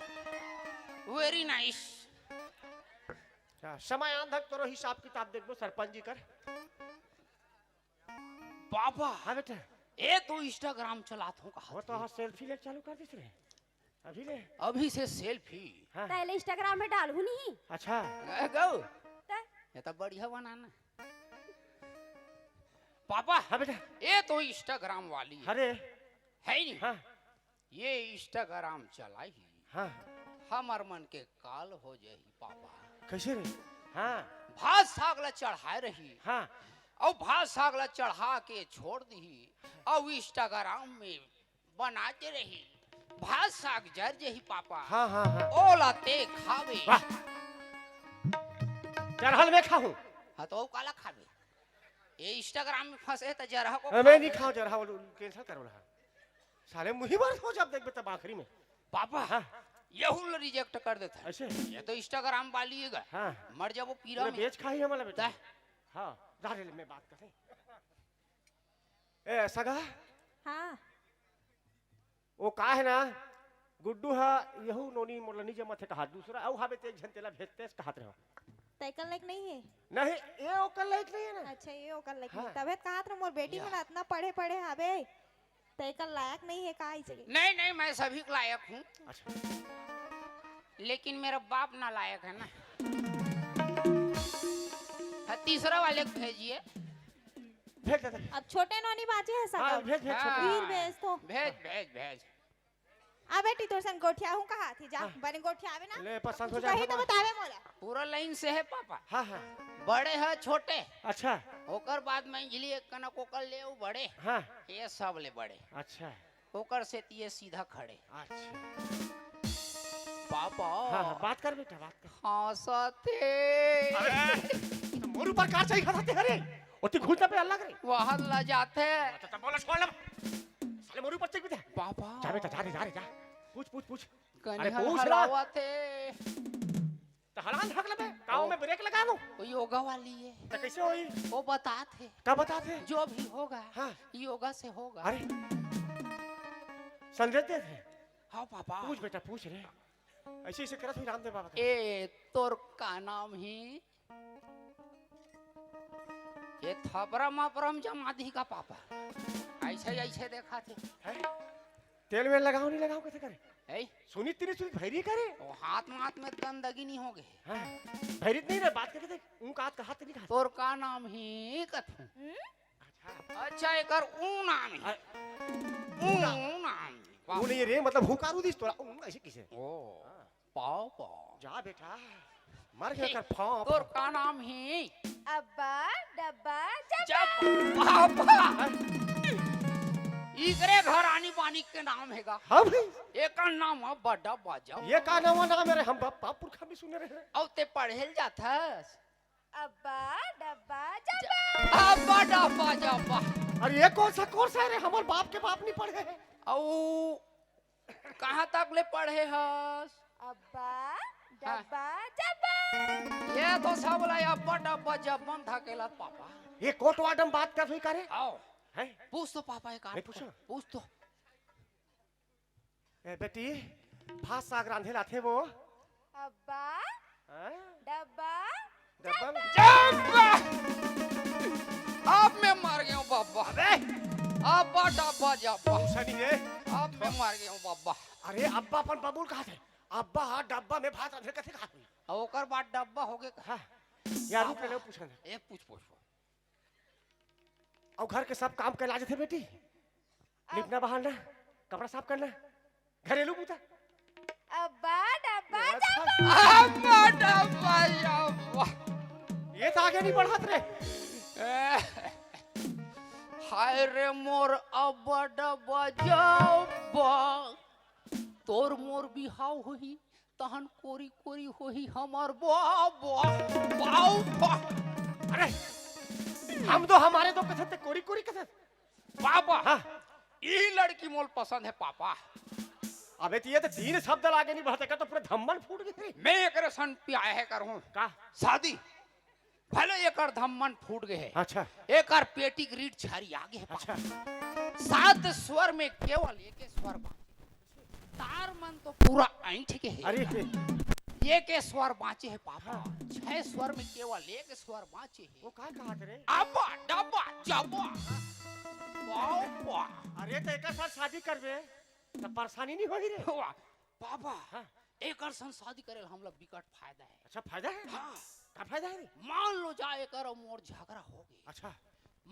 Very nice। अच्छा, समय आन धक तोरो हिसाब किताब देखबो सरपंच जी कर। बाबा। हाँ बेटा। ए तो Instagram चलात हूँ कहा वो तो थे। हाँ selfie ले चालू कर दिस रे। अभी ले। अभी से सेल्फी। हाँ। पहले Instagram में डालहूँ नहीं। अच्छा। ए, गौ। तै? ये तो बढ़िया बनाना। पापा। हाँ बेटा। ये तो Instagram वाली है। अरे। है नहीं? हाँ। ये Instagram चलाई। हाँ। हमर मन के काल हो जाही पापा। कैसे रे? हाँ। भात साग ला चढ़ाए रही। हाँ। अउ भात साग ला चढ़ा के छोड़ दिही। अउ Instagram में बनाते रही। भात साग जर जही पापा। हाँ, हाँ, हाँ। ओला ते खावे। वाह। जरहल में खाहूँ। हाँ, तो काला खावे? ये Instagram में फंसे त जरहा को मैं खा नहीं ले। खाओ जरहा, वो cancel करो ना। साले मुही मार हो जब देखबे तब आखिरी में। पापा, हाँ। यहू ला reject कर देता है। ऐसे? ये तो Instagram वाली है गा। हाँ। मर जाबो पीरा पूरा में। बेच खाही हमारा बेटा। ता? हाँ, जा रे, मैं बात करें। ए, सगा? हाँ। वो का है ना, गुड्डू हा, यहू नोनी मोला नहीं जमत है कहा, दूसरा अउ हावे ते एक झन तेला भेजते कहत रहो। तैकर लायक नहीं है? नहीं, ये ओकर लायक नहीं है ना। अच्छा, ये ओकर लायक हाँ। नहीं। तबे तो कहत रहो, मोर बेटी या। मन इतना पढ़े पढ़े हावे, तैकर लायक नहीं है का इसे? नहीं, नहीं, मैं सभी के लायक हूँ। अच्छा। लेकिन मेरा बाप ना लायक है ना। हाँ, तीसरा वाले को भेजिए। भेज दे, दे। अब छोटे नोनी बाचे है हाँ, सगा। भेज, भेज, छोटे। हाँ। वीर भेज तो। भेज, भेज, भेज। आ बेटी, तोर संग गोठियाहूँ कहा थी, जा, हाँ। बने गोठियावे ना। ले, पसंद हो कुछ जाए कही तो हमारा। बतावे मोला। पूरा लाइन से है पापा। हाँ, हाँ। बड़े है छोटे। अच्छा। ओकर बाद में इंजली एक कनक ओकर ले, वो बड़े। हाँ। ये सब ले बड़े। अच्छा। ओकर से तिये सीधा खड़े। अच्छा। पापा। हाँ, हाँ, बात कर बेटा, बात कर। हाँ, सते। अरे, तो मोर ऊपर का चाहिए खाते हरे? ओती घुसना पे अलग रे। वहत ला जाथे। अच्छा, तो बोला छोड़ ले। साले मोर ऊपर चेक भी दे। पापा। जा बेटा, जा रे, जा रे, जा। पूछ, पूछ, पूछ। कनी अरे, पूछ ना। हलावत हे। तो हलान हक लबे, गाँव ओ। में ब्रेक लगा लो। वो योगा वाली है। तो कैसे होई? वो बतात है। का बतात है? जो भी होगा, हाँ। योगा से होगा। अरे, संजय देव है। हाँ, पापा। पूछ बेटा, पूछ रे। ऐसे, ऐसे करत हुई रामदेव बाबा का। ए, तोर का नाम ही? ये थपरा मपरम जमा दी का पापा? ऐसे, ऐसे देखा थे। हैं? तेल वेल लगाओ, नहीं लगाओ, कैसे करे? ऐ? सुनी तेरी सुनी भैरी करे? ओ, हाथ माथ में गंदगी नहीं हो गए। हाँ, भैरी नहीं रे, बात करके देख, ऊँ का हाथ का हाथ नहीं खा। तोर का नाम ही कथू? हम्म? अच्छा। अच्छा, एकर ऊ नाम ही। आ, ऊ ऊ नाम। ऊ नाम ही। वो नहीं रे, मतलब हुकारू दिस तोरा, ऊ ऐसे किसे? ओ। हाँ। पाव, पाव। जा बेटा, मर गया हे, कर फांप। तोर का नाम हे? अब्बा, डब्बा, जब जब्बा। बाबा। इकरे घर आनी बानी के नाम हे गा। हाँ भाई। एकर नाम हे बड्डा बाजा। ये का नवा नाम हे रे? हम बाप, बाप पुरखा भी सुने रहे। अउ ते पढ़े ल जाथस? अब्बा, डब्बा, जब्बा। अब्बा, डब्बा, जब्बा। अरे ये कौन सा कोर्स हे रे? हमर बाप के बाप नहीं पढ़े हे। अउ कहाँ तक ले पढ़े हस? अब्बा, हाँ। डब्बा, जब्बा। ये तो सब ला अब्बा, डब्बा, जब्बा में धकेलत पापा। ये कोटवाडम बात कर हुई करे? आओ। हैं? पूछ तो पापा, एक नहीं आध पूछो। पूछ तो। ए बेटी, भात साग रांधे लाथे वो? अब्बा, हाँ? डब्बा, डब्बा में जब्बा। जब्बा! अब मैं मर गया हूँ बाबा। अबे! अब्बा डब्बा जब्बा। ऐसा नहीं है। अब मैं मर गया हूँ बाबा। अरे अब्बा अपन बबुल कहा थे? अब्बा हाँ डब्बा में भात रांधे कथे कहा थे? अब ओकर बाद डब्बा हो गए। हाँ। यार रुक ले, पूछा ना। ए, पूछ, पूछ, पूछ। अउ घर के सब काम के लाज थे बेटी? अब लिपना बहारना, कपड़ा साफ करना, घरेलू बूता। अब्बा डब्बा ये जब्बा। अब्बा डब्बा जब्बा। ये तो आगे नहीं बढ़त रे। ए, हाय रे मोर अब्बा डब्बा जब्बा। तोर मोर बिहाव होही, तहन कोरी कोरी होही हमर बाबा, बाबा। अरे, हम तो हमारे तो कथे थे कोरी कोरी कथे। बाबा, हाँ। ई लड़की मोल पसंद हे पापा। अबे तो ये तो तीन शब्द लागे नहीं बढ़ते का तो पूरे धम्मन फूट गए रे। मैं एकरे सन प्याहे करहूँ। का? शादी। भले एकर धम्मन फूट गए हे। अच्छा। एकर पेटी के रीढ़ छरिया गे हे पापा। अच्छा। सात स्वर में केवल एक स्वर बाँचे। तार मन तो पूरा ऐंठ के हे। अरे। एक स्वर बाँचे हे पापा। हाँ। छह स्वर में केवल एक स्वर बाँचे हे। वो का कहा रे? अब्बा, डब्बा, जब्बा। बाबा। अरे तो एक साथ शादी करबे, तो परेशानी नहीं होही रे। वाह। पापा, हाँ। एकर संग शादी करे ल हमला बिकट फायदा हे। अच्छा, फायदा हे? हाँ। का फायदा हे रे? मान लो जाए एकर अउ मोर झगड़ा हो गे। अच्छा।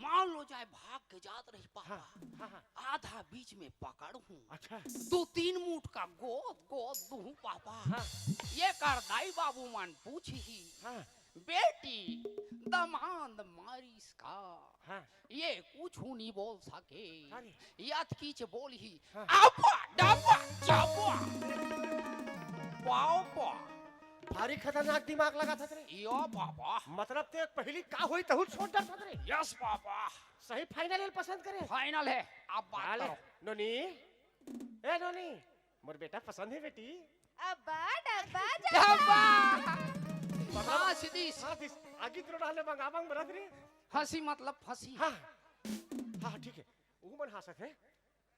मान लो जाए भाग के जात रही पापा। हाँ, हाँ, हाँ। आधा बीच में पकड़ हूँ। अच्छा। दू तीन मुठ का गोद गोद दूँ पापा। हाँ। एकर दाई बाबू मन पूछही, हाँ। बेटी, दमांद मारिस का? हाँ। ये कुछु नहीं बोल सके। अरे। ये अतकीच बोलही, हाँ। अब्बा, डब्बा, चब्बा। बाबा। भारी खतरनाक दिमाग लगाथस रे। यो बाबा। मतलब ते पहिली का होही तहू सोच डरथस रे। Yes बाबा। सही final ल पसंद करे। Final हे, आप बात अरे, करो। नोनी, ए नोनी, मोर बेटा पसंद हे बेटी। अब्बा, डब्बा, डब्बा। डब्बा। मतलब, हाँ, सीधी। हाँ, दिस-, आगी तुरंत हाले मंगा मंग बरत रे। हंसी मतलब फंसी। हाँ, हाँ, ठीक हे। वो मन हंसत हे।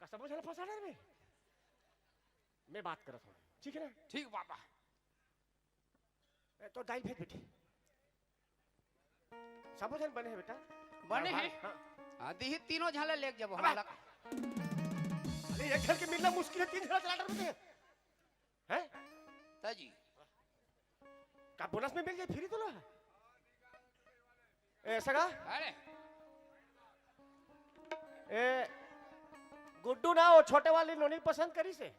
का सबो झन फंसा डर में? मैं बात करत हूँ। ठीक हे ना? ठीक बाबा। ए, तो दाई भेज बेटी। सबो झन बने हे बेटा। बने हाँ, हे? हाँ। हाँ, दिही तीनों झन ला लेके जबो अबे। हमला। अरे, एक झन के मिलना मुश्किल हे, तीन झन चला डर में हे। हैं? ताजी। का बोनस में मिल जाए फ्री तोला? ए, सगा? अरे। ए, गुड्डू ना, वो छोटे वाली नोनी पसंद करिस हे।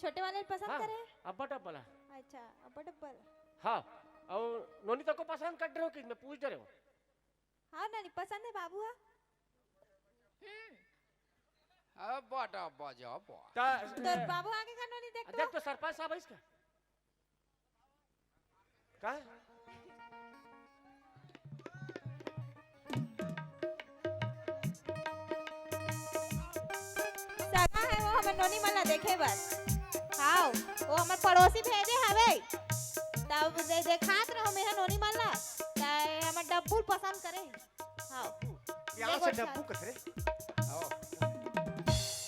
छोटे वाले पसंद हाँ, करे? अब्बा डब्बा ला। अच्छा, अब्बा डब्बा ला। हाँ, अउ नोनी तको पसंद कर डरे हो कि मैं पूछ डरे हूँ। हाँ, नोनी पसंद हे बाबू हा। हम्म। अब्बा डब्बा जा अब्बा। ता, तोर बाबू आगे का नोनी देख देख तो। तो सरपंच साहब है इसका। का? सगा हे वो हमर नोनी मन ला देखे बर। हाव, वो हमर पड़ोसी भेजे हवे। तब दे-, देखात रहो मेहा नोनी मन ला। त हमर डब्बू पसंद करे। हाव। प्यार से डब्बू कथे। आओ।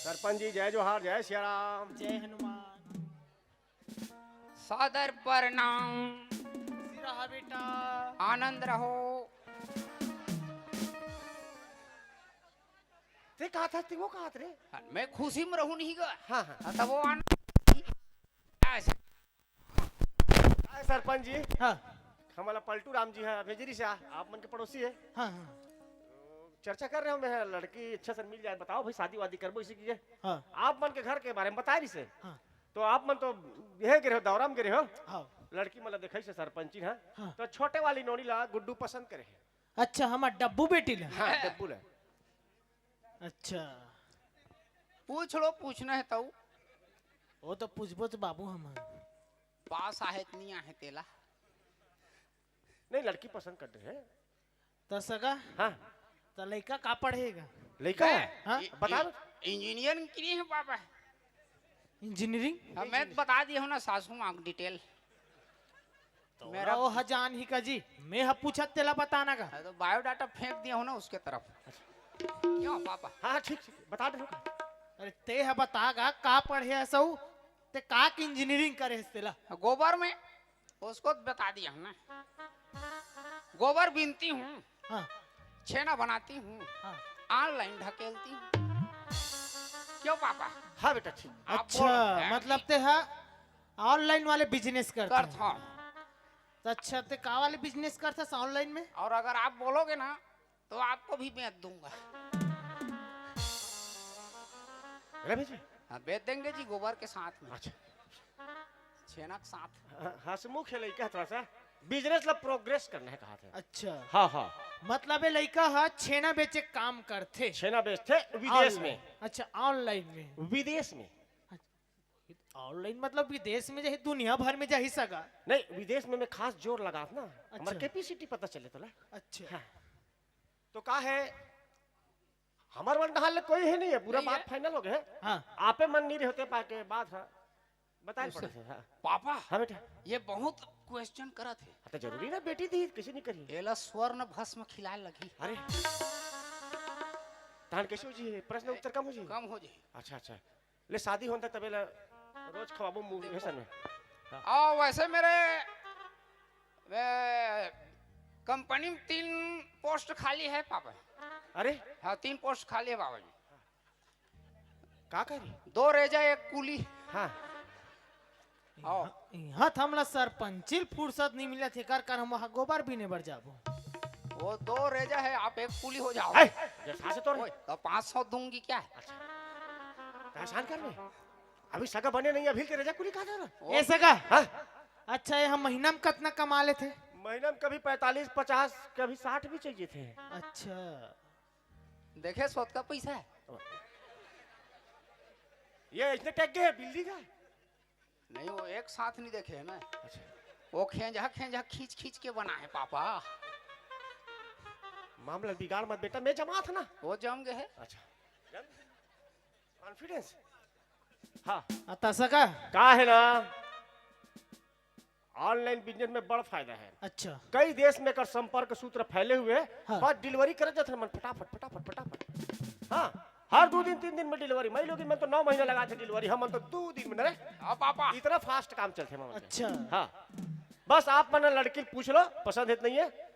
सरपंच जी, जय जोहार, जय सिया राम। जय हनुमान। सादर प्रणाम। सिरा बेटा। आनंद रहो। ते कहा था, ते वो कहा रे? हाँ, मैं खुशी में रहूं नहीं गा। हाँ, हाँ। हाँ, तब वो आनंद। आय सरपंच जी। हाँ। हमला पलटू राम जी हा भेजे रिहिस हे, आप मन के पड़ोसी हे। हाँ, हाँ। चर्चा कर रहे हो, मैं लड़की अच्छा सन मिल जाए, बताओ भाई, शादी वादी करबो इसी की। हाँ। आप मन के घर के बारे में बताए रिहिस हे। हाँ। तो आप मन तो ये गे रहे हो, दौरा में गे रहे हो। हाँ। लड़की मतलब देखाइस हे सरपंच जी हा। हाँ। तो छोटे वाली नोनी ला गुड्डू पसंद करे हे। अच्छा, हमर डब्बू बेटी ला। हाँ, डब्बू ला। अच्छा। पूछ लो, पूछना हे तउ। वो तो पूछबो तो बाबू हमन। पास आहे त नहीं आहे तेला। नहीं, लड़की पसंद कर रहे हैं। त सगा? हाँ। त लइका का पढ़े हे गा? लइका? हैं? हाँ? इ-, बता इ-, दो। Engineering किए हे बाबा। Engineering? हाँ, मैं तो बता दिया हूँ ना सासू माँ को detail। तो मेरा वो हजान ही का जी, मैं ह पूछत तेला बताना का। हाँ, तो biodata फेंक दिया हूँ ना उसके तरफ। क्यों पापा? हाँ, हाँ, ठीक, ठीक, बता दे। अरे ते ह बता गा, का पढ़े हस अउ ते का के engineering करे हस तेला? गोबर में, उसको बता दिया हूँ ना। गोबर बीनती हूँ, हाँ। छेना बनाती हूँ, हाँ। Online ढकेलती हूँ। क्यों पापा? हाँ बेटा, ठीक। आप अच्छा, बोलो। मतलब ते ह online वाले business करत करत हस। हाँ। त अच्छा, ते का वाले business करत हस online में? और अगर आप बोलोगे ना, तो आपको भी बेच दूंगा। अरे भाई जी। हाँ, बेच देंगे जी, गोबर के साथ में। अच्छा। छेना के साथ। हाँ, हंसमुख हे लइका थोड़ा सा। Business ला progress करना हे कहा थे। अच्छा। हाँ, हाँ। मतलब ये लइका ह छेना बेचे के काम करथे। छेना बेचथे विदेश Online। में। अच्छा, online में। विदेश में। Online मतलब विदेश में जाही, दुनिया भर में जाही सगा। नहीं, विदेश में मैं खास जोर लगात ना, हमर अच्छा। Capacity पता चले तोला। अच्छा। हाँ। तो का हे, हमर मन डहार ले कोई हे नहीं हे, पूरा नहीं बात हे। Final हो गे हे। हाँ। आपे मन नहीं रहे होते पाके बात हे, बताए अच्छा। पड़े थे, हाँ। पापा, हाँ बेटा। ये बहुत question करत हे। हाँ, तो जरूरी ना, बेटी दी, कैसे नहीं करी? एला स्वर्ण भस्म खिलाए लगही। अरे। तहान कैसे हो जी? प्रश्न उत्तर कम हो जी? कम हो जी। अच्छा, अच्छा। ले, शादी होन त तबे ला रोज खवाबो मुंह में सन में। हाँ। और वैसे मेरे, ए, company में तीन post खाली है पापा। अरे? हाँ, तीन post खाली है बाबा जी। का करी? दो रेजा, एक कूली। हाँ। आओ। इहाँ, इहाँ त हमला सरपंचिल फुर्सत नहीं मिलत हे, एकर कर हम वहाँ गोबर बीने बर जाबो। वो दो रेजा है, आप एक कुली हो जाओ। ए, जैसा से तोर ओए, तो पाँच सौ दूंगी क्या? परेशान कर ले। अभी सगा बने नहीं, अभी के रेजा कुली कहा था ना? ए सगा, हाँ? अच्छा ये हम महीना में कितना कमा लेथे? महीना में कभी पैंतालीस, पचास, कभी साठ भी चाहिए थे। अच्छा, देखे सोत का पैसा है। ये इसने टैग है बिल्ली का। नहीं, वो एक साथ नहीं देखे है ना। अच्छा, वो खेंजा खेंजा खींच खींच के बना है पापा। मामला बिगाड़ मत बेटा, मैं जमा था ना। वो जम गए है। अच्छा, कॉन्फिडेंस। हाँ, अ, त सगा, का है ना, ऑनलाइन बिजनेस में बड़ा फायदा है। अच्छा, कई देश में कर संपर्क सूत्र फैले हुए हैं। हाँ। बस डिलीवरी करे जाते हैं मन फटाफट फटाफट फटाफट। हाँ, हर दो दिन तीन दिन में डिलीवरी। मैं लोग, मैं तो नौ महीने लगा थे डिलीवरी, हम तो दो दिन में। अरे, हाँ पापा। इतना फास्ट काम चलते हैं मामा जी। अच्छा। हाँ, बस आप मन लड़की पूछ लो, पसंद है तो नहीं है।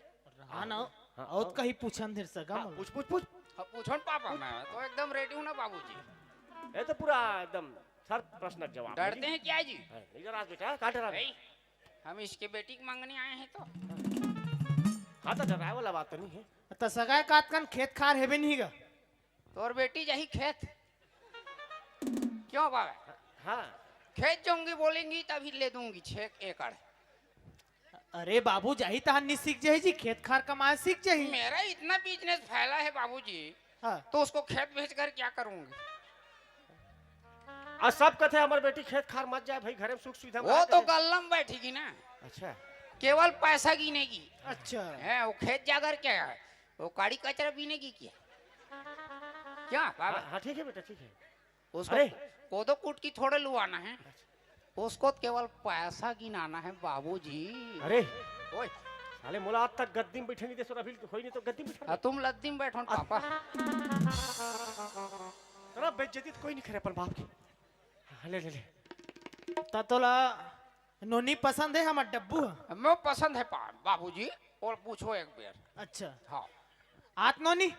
हाँ ना, और कहीं पूछन देर सगा हाँ, मोला। पूछ पूछ पूछ। हाँ, पूछो ना पापा, मैं तो एकदम रेडी हूँ ना बाबूजी। ये तो पूरा एकदम हर प्रश्न का जवाब। डरते हैं क्या जी? हाँ, इधर आ बेटा, काट रहा है। भाई, हम इसके बेटी की मांगने आए हैं तो। हाँ, तो डराए वाला बात तो नहीं है। त सगा, कात कन खेत खार हेबे नहीं गा? तोर बेटी जाही खेत। क्यों बाबा? हाँ, खेत जाऊंगी बोलेंगी तभी ले दूंगी छह एकड़। अरे बाबू, जाही तहां नहीं सीख जाही जी, खेत खार कमाए सीख जाही। मेरा इतना बिजनेस फैला है बाबूजी, हाँ। तो उसको खेत भेजकर क्या करूंगी? और सब कहते हैं हमारी बेटी खेत खार मत जाए भाई, घर में सुख सुविधा वो तो गल्ला में बैठेगी ना, अच्छा, केवल पैसा गिनेगी। अच्छा, है वो खेत जाकर क्या है, वो काड़ी कचरा बीनेगी क्या? क्या बाबा? हाँ, हाँ, ठीक है बेटा, ठीक है। उसको अरे। कोदो कुटकी थोड़े लुआना है, उसको केवल पैसा गिनाना है बाबूजी। अरे, ओए, साले मोला आज तक गद्दी में बैठे नहीं दे, सो अभी कोई नहीं तो गद्दी में बैठा। आ, तुम लद्दी में बैठो ना पापा। तेरा बेइज्जती तो कोई नहीं करे अपन बाप की। हाँ, ले ले ले। त तोला नोनी पसंद है हमर डब्बू ह? मैं पसंद है पा बाबूजी। और पूछो एक बार। अच्छा, हाँ, आत नोनी।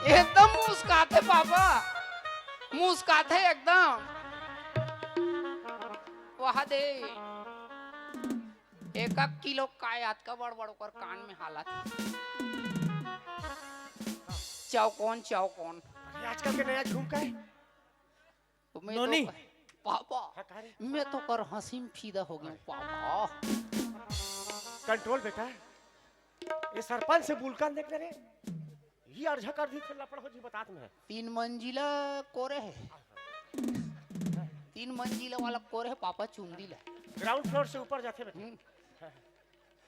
एकदम मुस्काते पापा, मुस्काते एकदम। वाह दे, एक एक किलो काय आत का बड़ बड़ ओकर कान में हालत। चाव कौन, चाव कौन? अरे, आजकल के नया झुमका है। तो मैं नोनी। तो, पापा, हाँ, कहा रे? मैं तो कर हंसी में फिदा हो गया पापा। कंट्रोल बेटा, ये सरपंच से बुलकान देखने रे, ये अर्झा कर दी फिर लपड़ हो जी बतात में। तीन मंजिला कोरे है, तीन मंजिला वाला कोरे है पापा, चुंदी ला। ग्राउंड फ्लोर से ऊपर जाते बेटा। हम्म।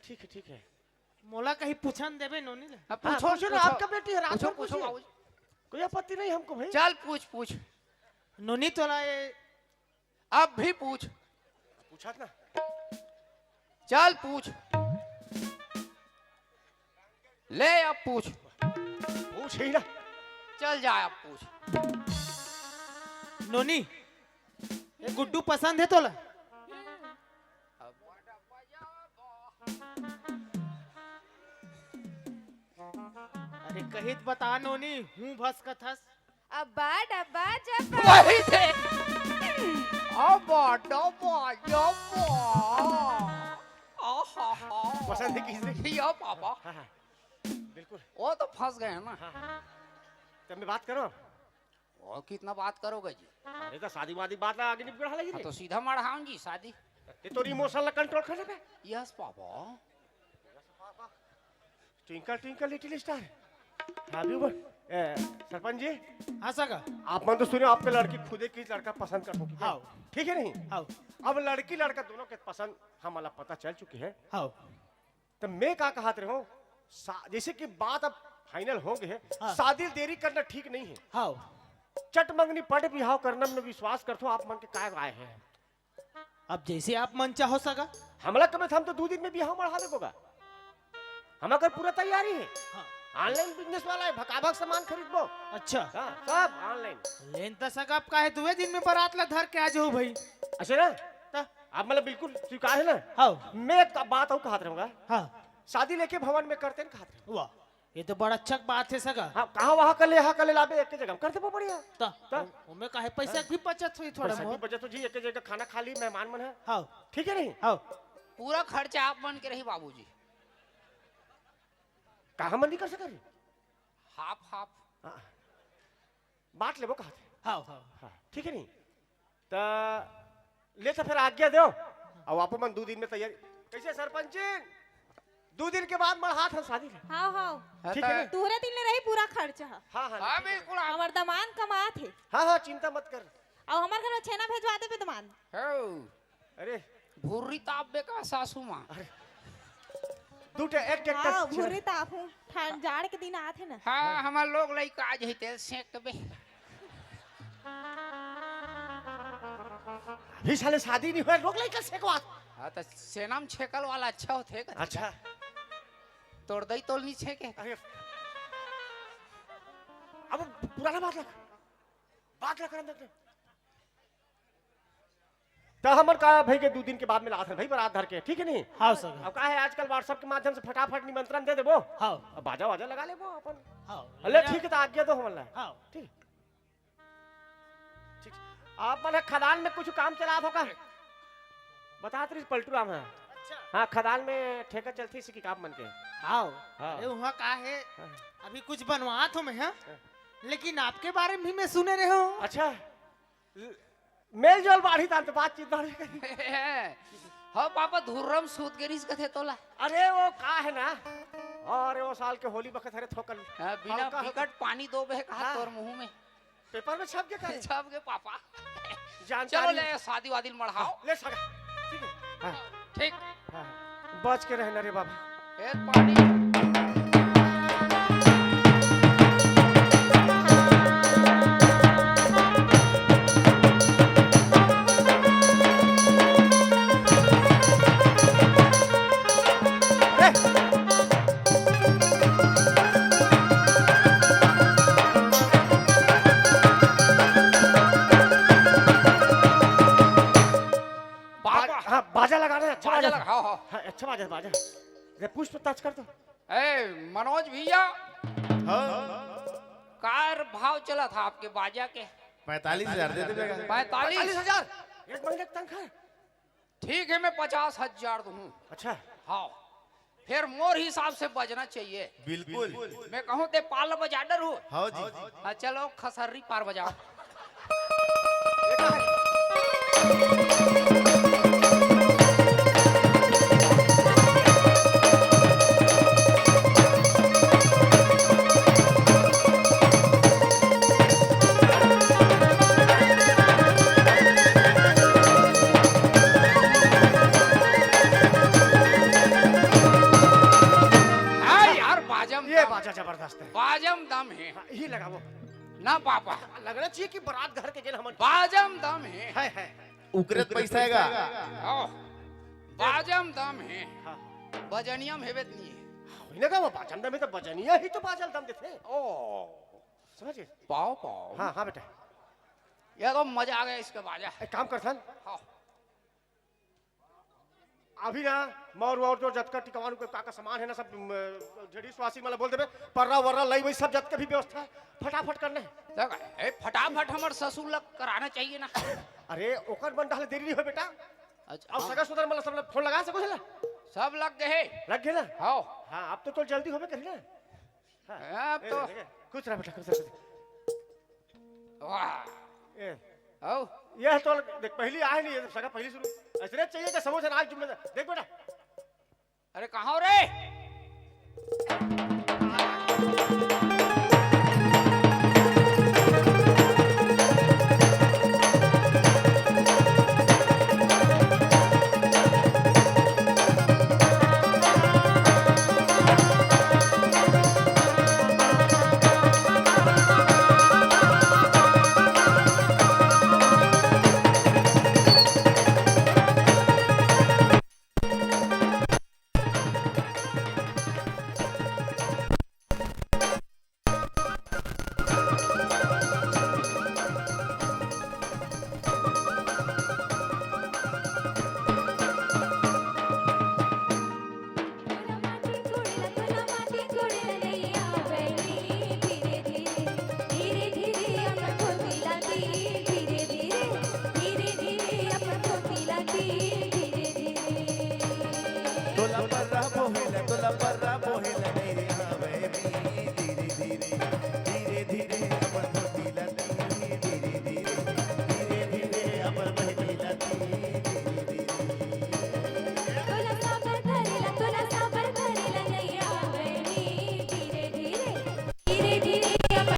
ठीक है, ठीक है। मोला कहीं पूछन देबे नोनी ले? हाँ, हाँ, पूछो, पूछो ना, पूछो। आपका बेटी है, रात पूछो, में पूछो पूछिए। बाबूजी। कोई आपत्ति नहीं हमको भाई। चल पूछ, पूछ, नोनी तोला ये अब भी पूछ, पूछा ना। चल पूछ, ले अब पूछ, पूछ ही ना। चल जा अब पूछ। नोनी, ये गुड्डू पसंद है तोला? अरे कहित बता नोनी, हूँ भस कथस। अब्बा डब्बा जब्बा। वही थे। अब्बा डब्बा जब्बा। आहा हा। पसंद है किसने? या पापा, हाँ, हाँ, बिल्कुल। वो तो फंस गए हैं ना। हाँ, हाँ। तब मैं बात करो। वो कितना बात करोगे जी? अरे तो शादी वादी बात आगे नहीं बढ़ा लगी हाँ, रे। तो सीधा मढ़ाऊं जी शादी। ये तो इमोशनल कंट्रोल कर ले। Yes papa. Twinkle twinkle little star. अभी बोल। ए, सरपंच जी, हाँ सगा। आप मन तो सुने, आपके लड़की खुदे की लड़का पसंद कर होगी। हाँ। ठीक है नहीं? हाँ। अब लड़की लड़का दोनों के पसंद हमारा पता चल चुकी है। हाँ। तो मैं का कहत रहे हूँ, सा-, जैसे कि बात अब फाइनल हो गई है, हाँ। शादी देरी करना ठीक नहीं है। हाँ। चट मंगनी पट बिहाव करना में विश्वास करथो, आप मन के काय राय है? अब जैसे आप मन चाहो सगा। हमला कबे हम तो दो दिन में बिहाव मढ़ा लेबो गा। हमार पूरा तैयारी है। हाँ। ऑनलाइन बिजनेस वाला है, भकाभक सामान खरीदबो। अच्छा। हाँ, सब ऑनलाइन। लेन त सगा, आप काहे दुए दिन में बारात ला धर के आ जाओ भाई? अच्छा ना? त आप मतलब बिल्कुल स्वीकार है ना? हाँ। मैं एक बात और कहत रहूंगा। हाँ। शादी लेके भवन में करते हैं कहत रहूंगा। वाह। ये तो बड़ा अच्छा बात हे सगा। हाँ, कहाँ वहाँ कर ले, यहाँ कर ले, लाबे एक जगह कर देबो बढ़िया। त त? ओमे काहे पैसा भी बचत होही थोड़ा पैसा भी बहुत। बचत हो जी, एक जगह खाना खा ली मेहमान मन है। हाँ। ठीक है नहीं? हाँ। पूरा खर्चा आप मन के रही बाबूजी। कहाँ मन नहीं कर सका रे? Half half. हाँ। बांट लेबो कहत हे। हाँ, हाँ। हाँ, ठीक है नहीं? त ले त फिर आज्ञा दो। अब आप मन दू दिन में तैयारी। कैसे सरपंचिन? दू दिन के बाद मड़हात हन शादी ले। हाँ, हाँ। ठीक है ना? तुहरे दिन ले रही पूरा खर्चा ह। हाँ, हाँ, हाँ, ठीक है। बिल्कुल। हमर दमांद कमात हे। हाँ, हाँ, चिंता मत कर। अब हमर घर में छेना भेजवा देबे दमांद। हाँ। अरे। भुर्री तापबे का सासू माँ? अरे। दू टे, एक ट्रैक्टर हाँ, छेना। भुर्री ताप हूँ। ठंड, जाड़ के दिन आत हे ना। हाँ, हमर लोग लइका आज ही तेल सेंक बे। अभी साले शादी नहीं हुआ, लोग लइका सेकवात। हाँ, त सेना में छेकल वाला अच्छा होथे का? अच्छा। तोर दई तोल नहीं छेके। अरे, अब पुराना बात लग, बात लग करन दे। त हमर का भाई के दू दिन के बाद में लात हे भाई, बरात धर के, ठीक है नहीं? हाँ सर। अब का है, आजकल WhatsApp के माध्यम से फटाफट निमंत्रण दे देबो। हाँ। अब बाजा वाजा लगा लेबो अपन। हाँ। अले ठीक है, त आज्ञा दो हमन ला। हाँ। ठीक। ठीक। आप मन ह खदान में कुछ काम चलात हो का? बतात रही पलटू राम है। अच्छा। हाँ, खदान में ठेका चलती सी की काम मन के। हाँ। हाँ। अरे, वहाँ का है? हाँ। अभी कुछ बनवात हो मैं, हाँ? हाँ। लेकिन आपके बारे में भी मैं सुने रहे हूँ। अच्छा। ल-, मेल जोल बाढ़ी तान तो बातचीत बाढ़ी। हो पापा, धुर्रम सूत गिरिस कथे तोला। अरे, वो का है ना? अरे, वो साल के होली बखत हरे थोकन। हाँ, बिना हल्का, हल्का। बिकट पानी दो बहे कहा हाँ। तोर मुंह में। पेपर में छप के का है? छप के पापा। जानकारी चलो ले, शादी वादी मढ़ाओ। हाँ, ले सगा। ठीक है। हाँ। ठीक। हाँ। बच के रहना रे बाबा। ए पानी। अरे। बाबा। बा-, हाँ, बाजा लगा रहे, अच्छा बाजा बाजा। लगा, हाँ, हाँ। हाँ, अच्छा बाजा, बाजा। रे, पुष्प touch कर दो। ए, मनोज भैया। हाँ। कार भाव चला था आपके बाजा के? पैंतालीस हजार दे दे बेटा। पैंतालीस? पैंतालीस हजार? एक महीने की तनख्वाह? ठीक है, मैं पचास हजार दूँ। अच्छा। हाँ, फिर मोर हिसाब से बजना चाहिए। बिल्कुल। मैं कहूँ ते पाल बजा डर हूँ। हाँ जी। हाँ, चलो खसर्री पार बजाओ। हाँ यार, बाजम ये दम। बाजा जबरदस्त है। बाजम दम है। हाँ, यही लगाओ। ना पापा। लगना चाहिए कि बारात घर के गेल हमन। बाजम दम है। है, है। उकरत पैसा है का? आओ। बाजम दम है। हाँ। बजनिया में हेबे त नहीं है। हाँ, वही ना कहा, वो बाजम दम है तो बजनिया ही तो बाजल दम देथे। ओ। समझ गए? पाओ, पाओ। हाँ, हाँ बेटा। ये तो मजा आ गया इसके बाजा। एक काम कर सन। हाँ। अभी ना, मौर वौर जो जतका टिकवान के का का सामान है ना, सब, म, जेडीएस वासी मतलब बोल देबे, पर्रा वर्रा लई वही सब जतके भी व्यवस्था है, फटाफट करना है। देख, ए, फटाफट हमर ससुर लग कराना चाहिए ना। अरे, ओकर मन डाले देरी नहीं हो बेटा। अच्छा, अब हाँ। सगा सुदर मतलब सब लोग फोन लगा सको है ना? सब लग गए। लग गए ना? हाँ। हाँ, अब तो, तो जल्दी होबे करी ना। हाँ। अब ए, तो देखे, खुश रह बेटा, खुश रह, खुश रह। वाह। ए। आओ। यह तो देख, पहली आए नहीं, ये सगा पहली शुरू। ऐसे चाहिए कि समोसा नाक जुमले। देख बेटा। अरे, कहाँ हो रे? पर्रा बोहेला, तोला पर्रा बोहेला नइ रे आवय नी। धीरे धीरे, धीरे धीरे अपन धोती ला ती। धीरे धीरे, धीरे धीरे अपन बहिनी ला ती। धीरे धीरे। तोला साबर करेला, तोला साबर करेला नइ आवय नी। धीरे धीरे, धीरे धीरे अपन,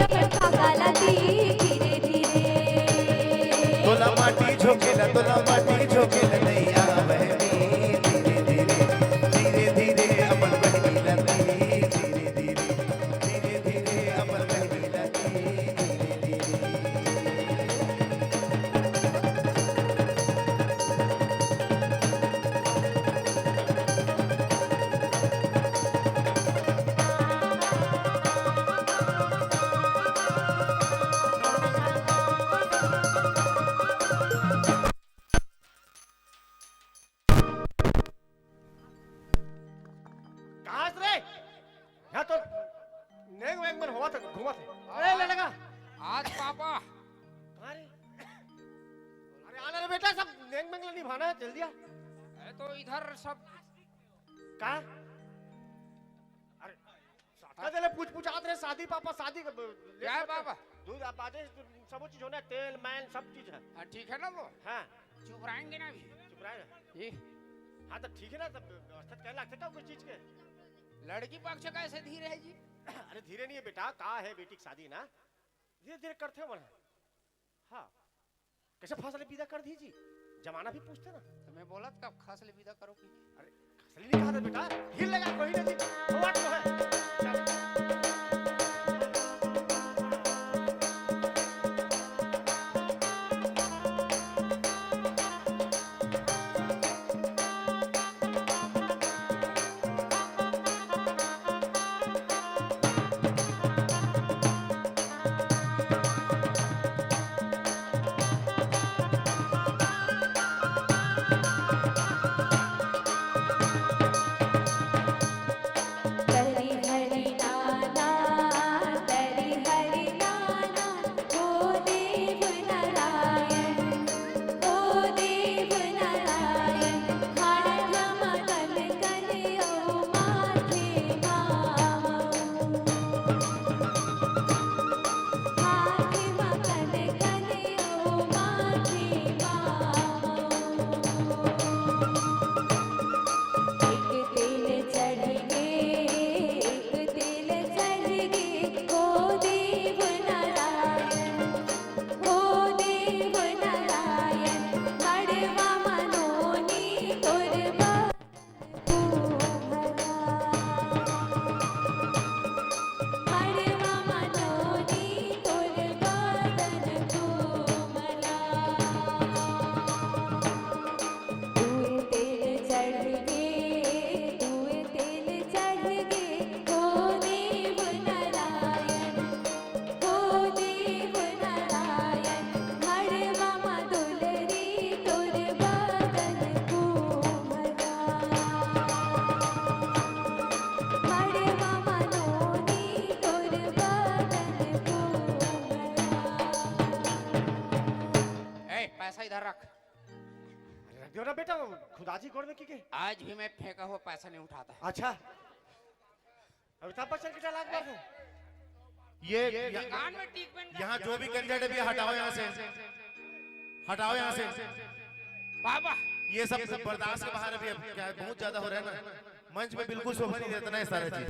अपन काका ला ती। धीरे धीरे। तोला माटी झोंकेला, तोला माटी झोंकेला नइ आवय नी। धीरे धीरे, धीरे धीरे अपन बहिनी ला ती। धीरे धीरे, धीरे धीरे अपन बहिनी ला ती। धीरे धीरे। कहाँ से रे? यहाँ तो नेंग वेंग मन होवत हे, घूमत हे। अरे लड़का। आज पापा। कहाँ रे? अरे आना रे बेटा, सब नेंग वेंग ला निभाना हे, जल्दी आ। अरे तो इधर सब का? अरे, साथ का देले पूछ पूछ आत रहे, शादी पापा, शादी का ब-, क्या है लेट मत कर। पापा? दूध आप आजे, सब चीज होना, तेल, मैल, सब चीज है। हाँ, ठीक है ना वो? हाँ। चुप रहेंगे ना अभी? चुप रहे ना। ये? हाँ, तो ठीक है ना, तब व्यवस्था तो करे लागथे ना कुछ चीज के। लड़की पक्ष कैसे धीरे है जी? अरे, धीरे नहीं है बेटा, का है, बेटी की शादी ना, धीरे धीरे करथे मन। हाँ, कैसे फंस ले विदा कर दी जी, जमाना भी पूछथे ना। तो मैं बोला था, कब खस ले विदा करो कि? अरे, खस ले नहीं कहा था बेटा, ढील लगा कोई ना जी, वो बात तो है। चल। तरी हरि नाना, तरी हरि नाना, ओ देव नारायण, ओ देव नारायण, हाथ म कनकन अउ माथे म मऊ। हाथ म कनकन अउ माथे म मऊ। एक तेल चढ़ गे, एक तेल चढ़ गे, ओ देव नारायण, ओ देव नारायण, मड़वा म नोनी तोर बदन कोमला। मड़वा म नोनी तोर बदन कोमला। दुए तेल चढ़ गे, दुए तेल चढ़ गे, ओ देव नारायण, ओ देव नारायण, मड़वा म दुलरी तोर बदन कोमला। मड़वा म नोनी तोर बदन कोमला। ए, पैसा इधर रख। अरे रख दियो ना बेटा, वो खुदाजी गोड़ में की के? आज भी मैं फेंका हुआ पैसा नहीं उठाता। अच्छा, अमिताभ बच्चन की डायलॉग मार दो। ये ये कान में टीक पहन के यहाँ जो भी कैंडिडेट है, भैया, हटाओ यहाँ से, हटाओ यहाँ से। बाबा, ये सब बर्दाश्त के बाहर है भैया, क्या है, बहुत ज्यादा हो रहा है ना, मंच में बिल्कुल शोभा नहीं देता ना ये सारा चीज।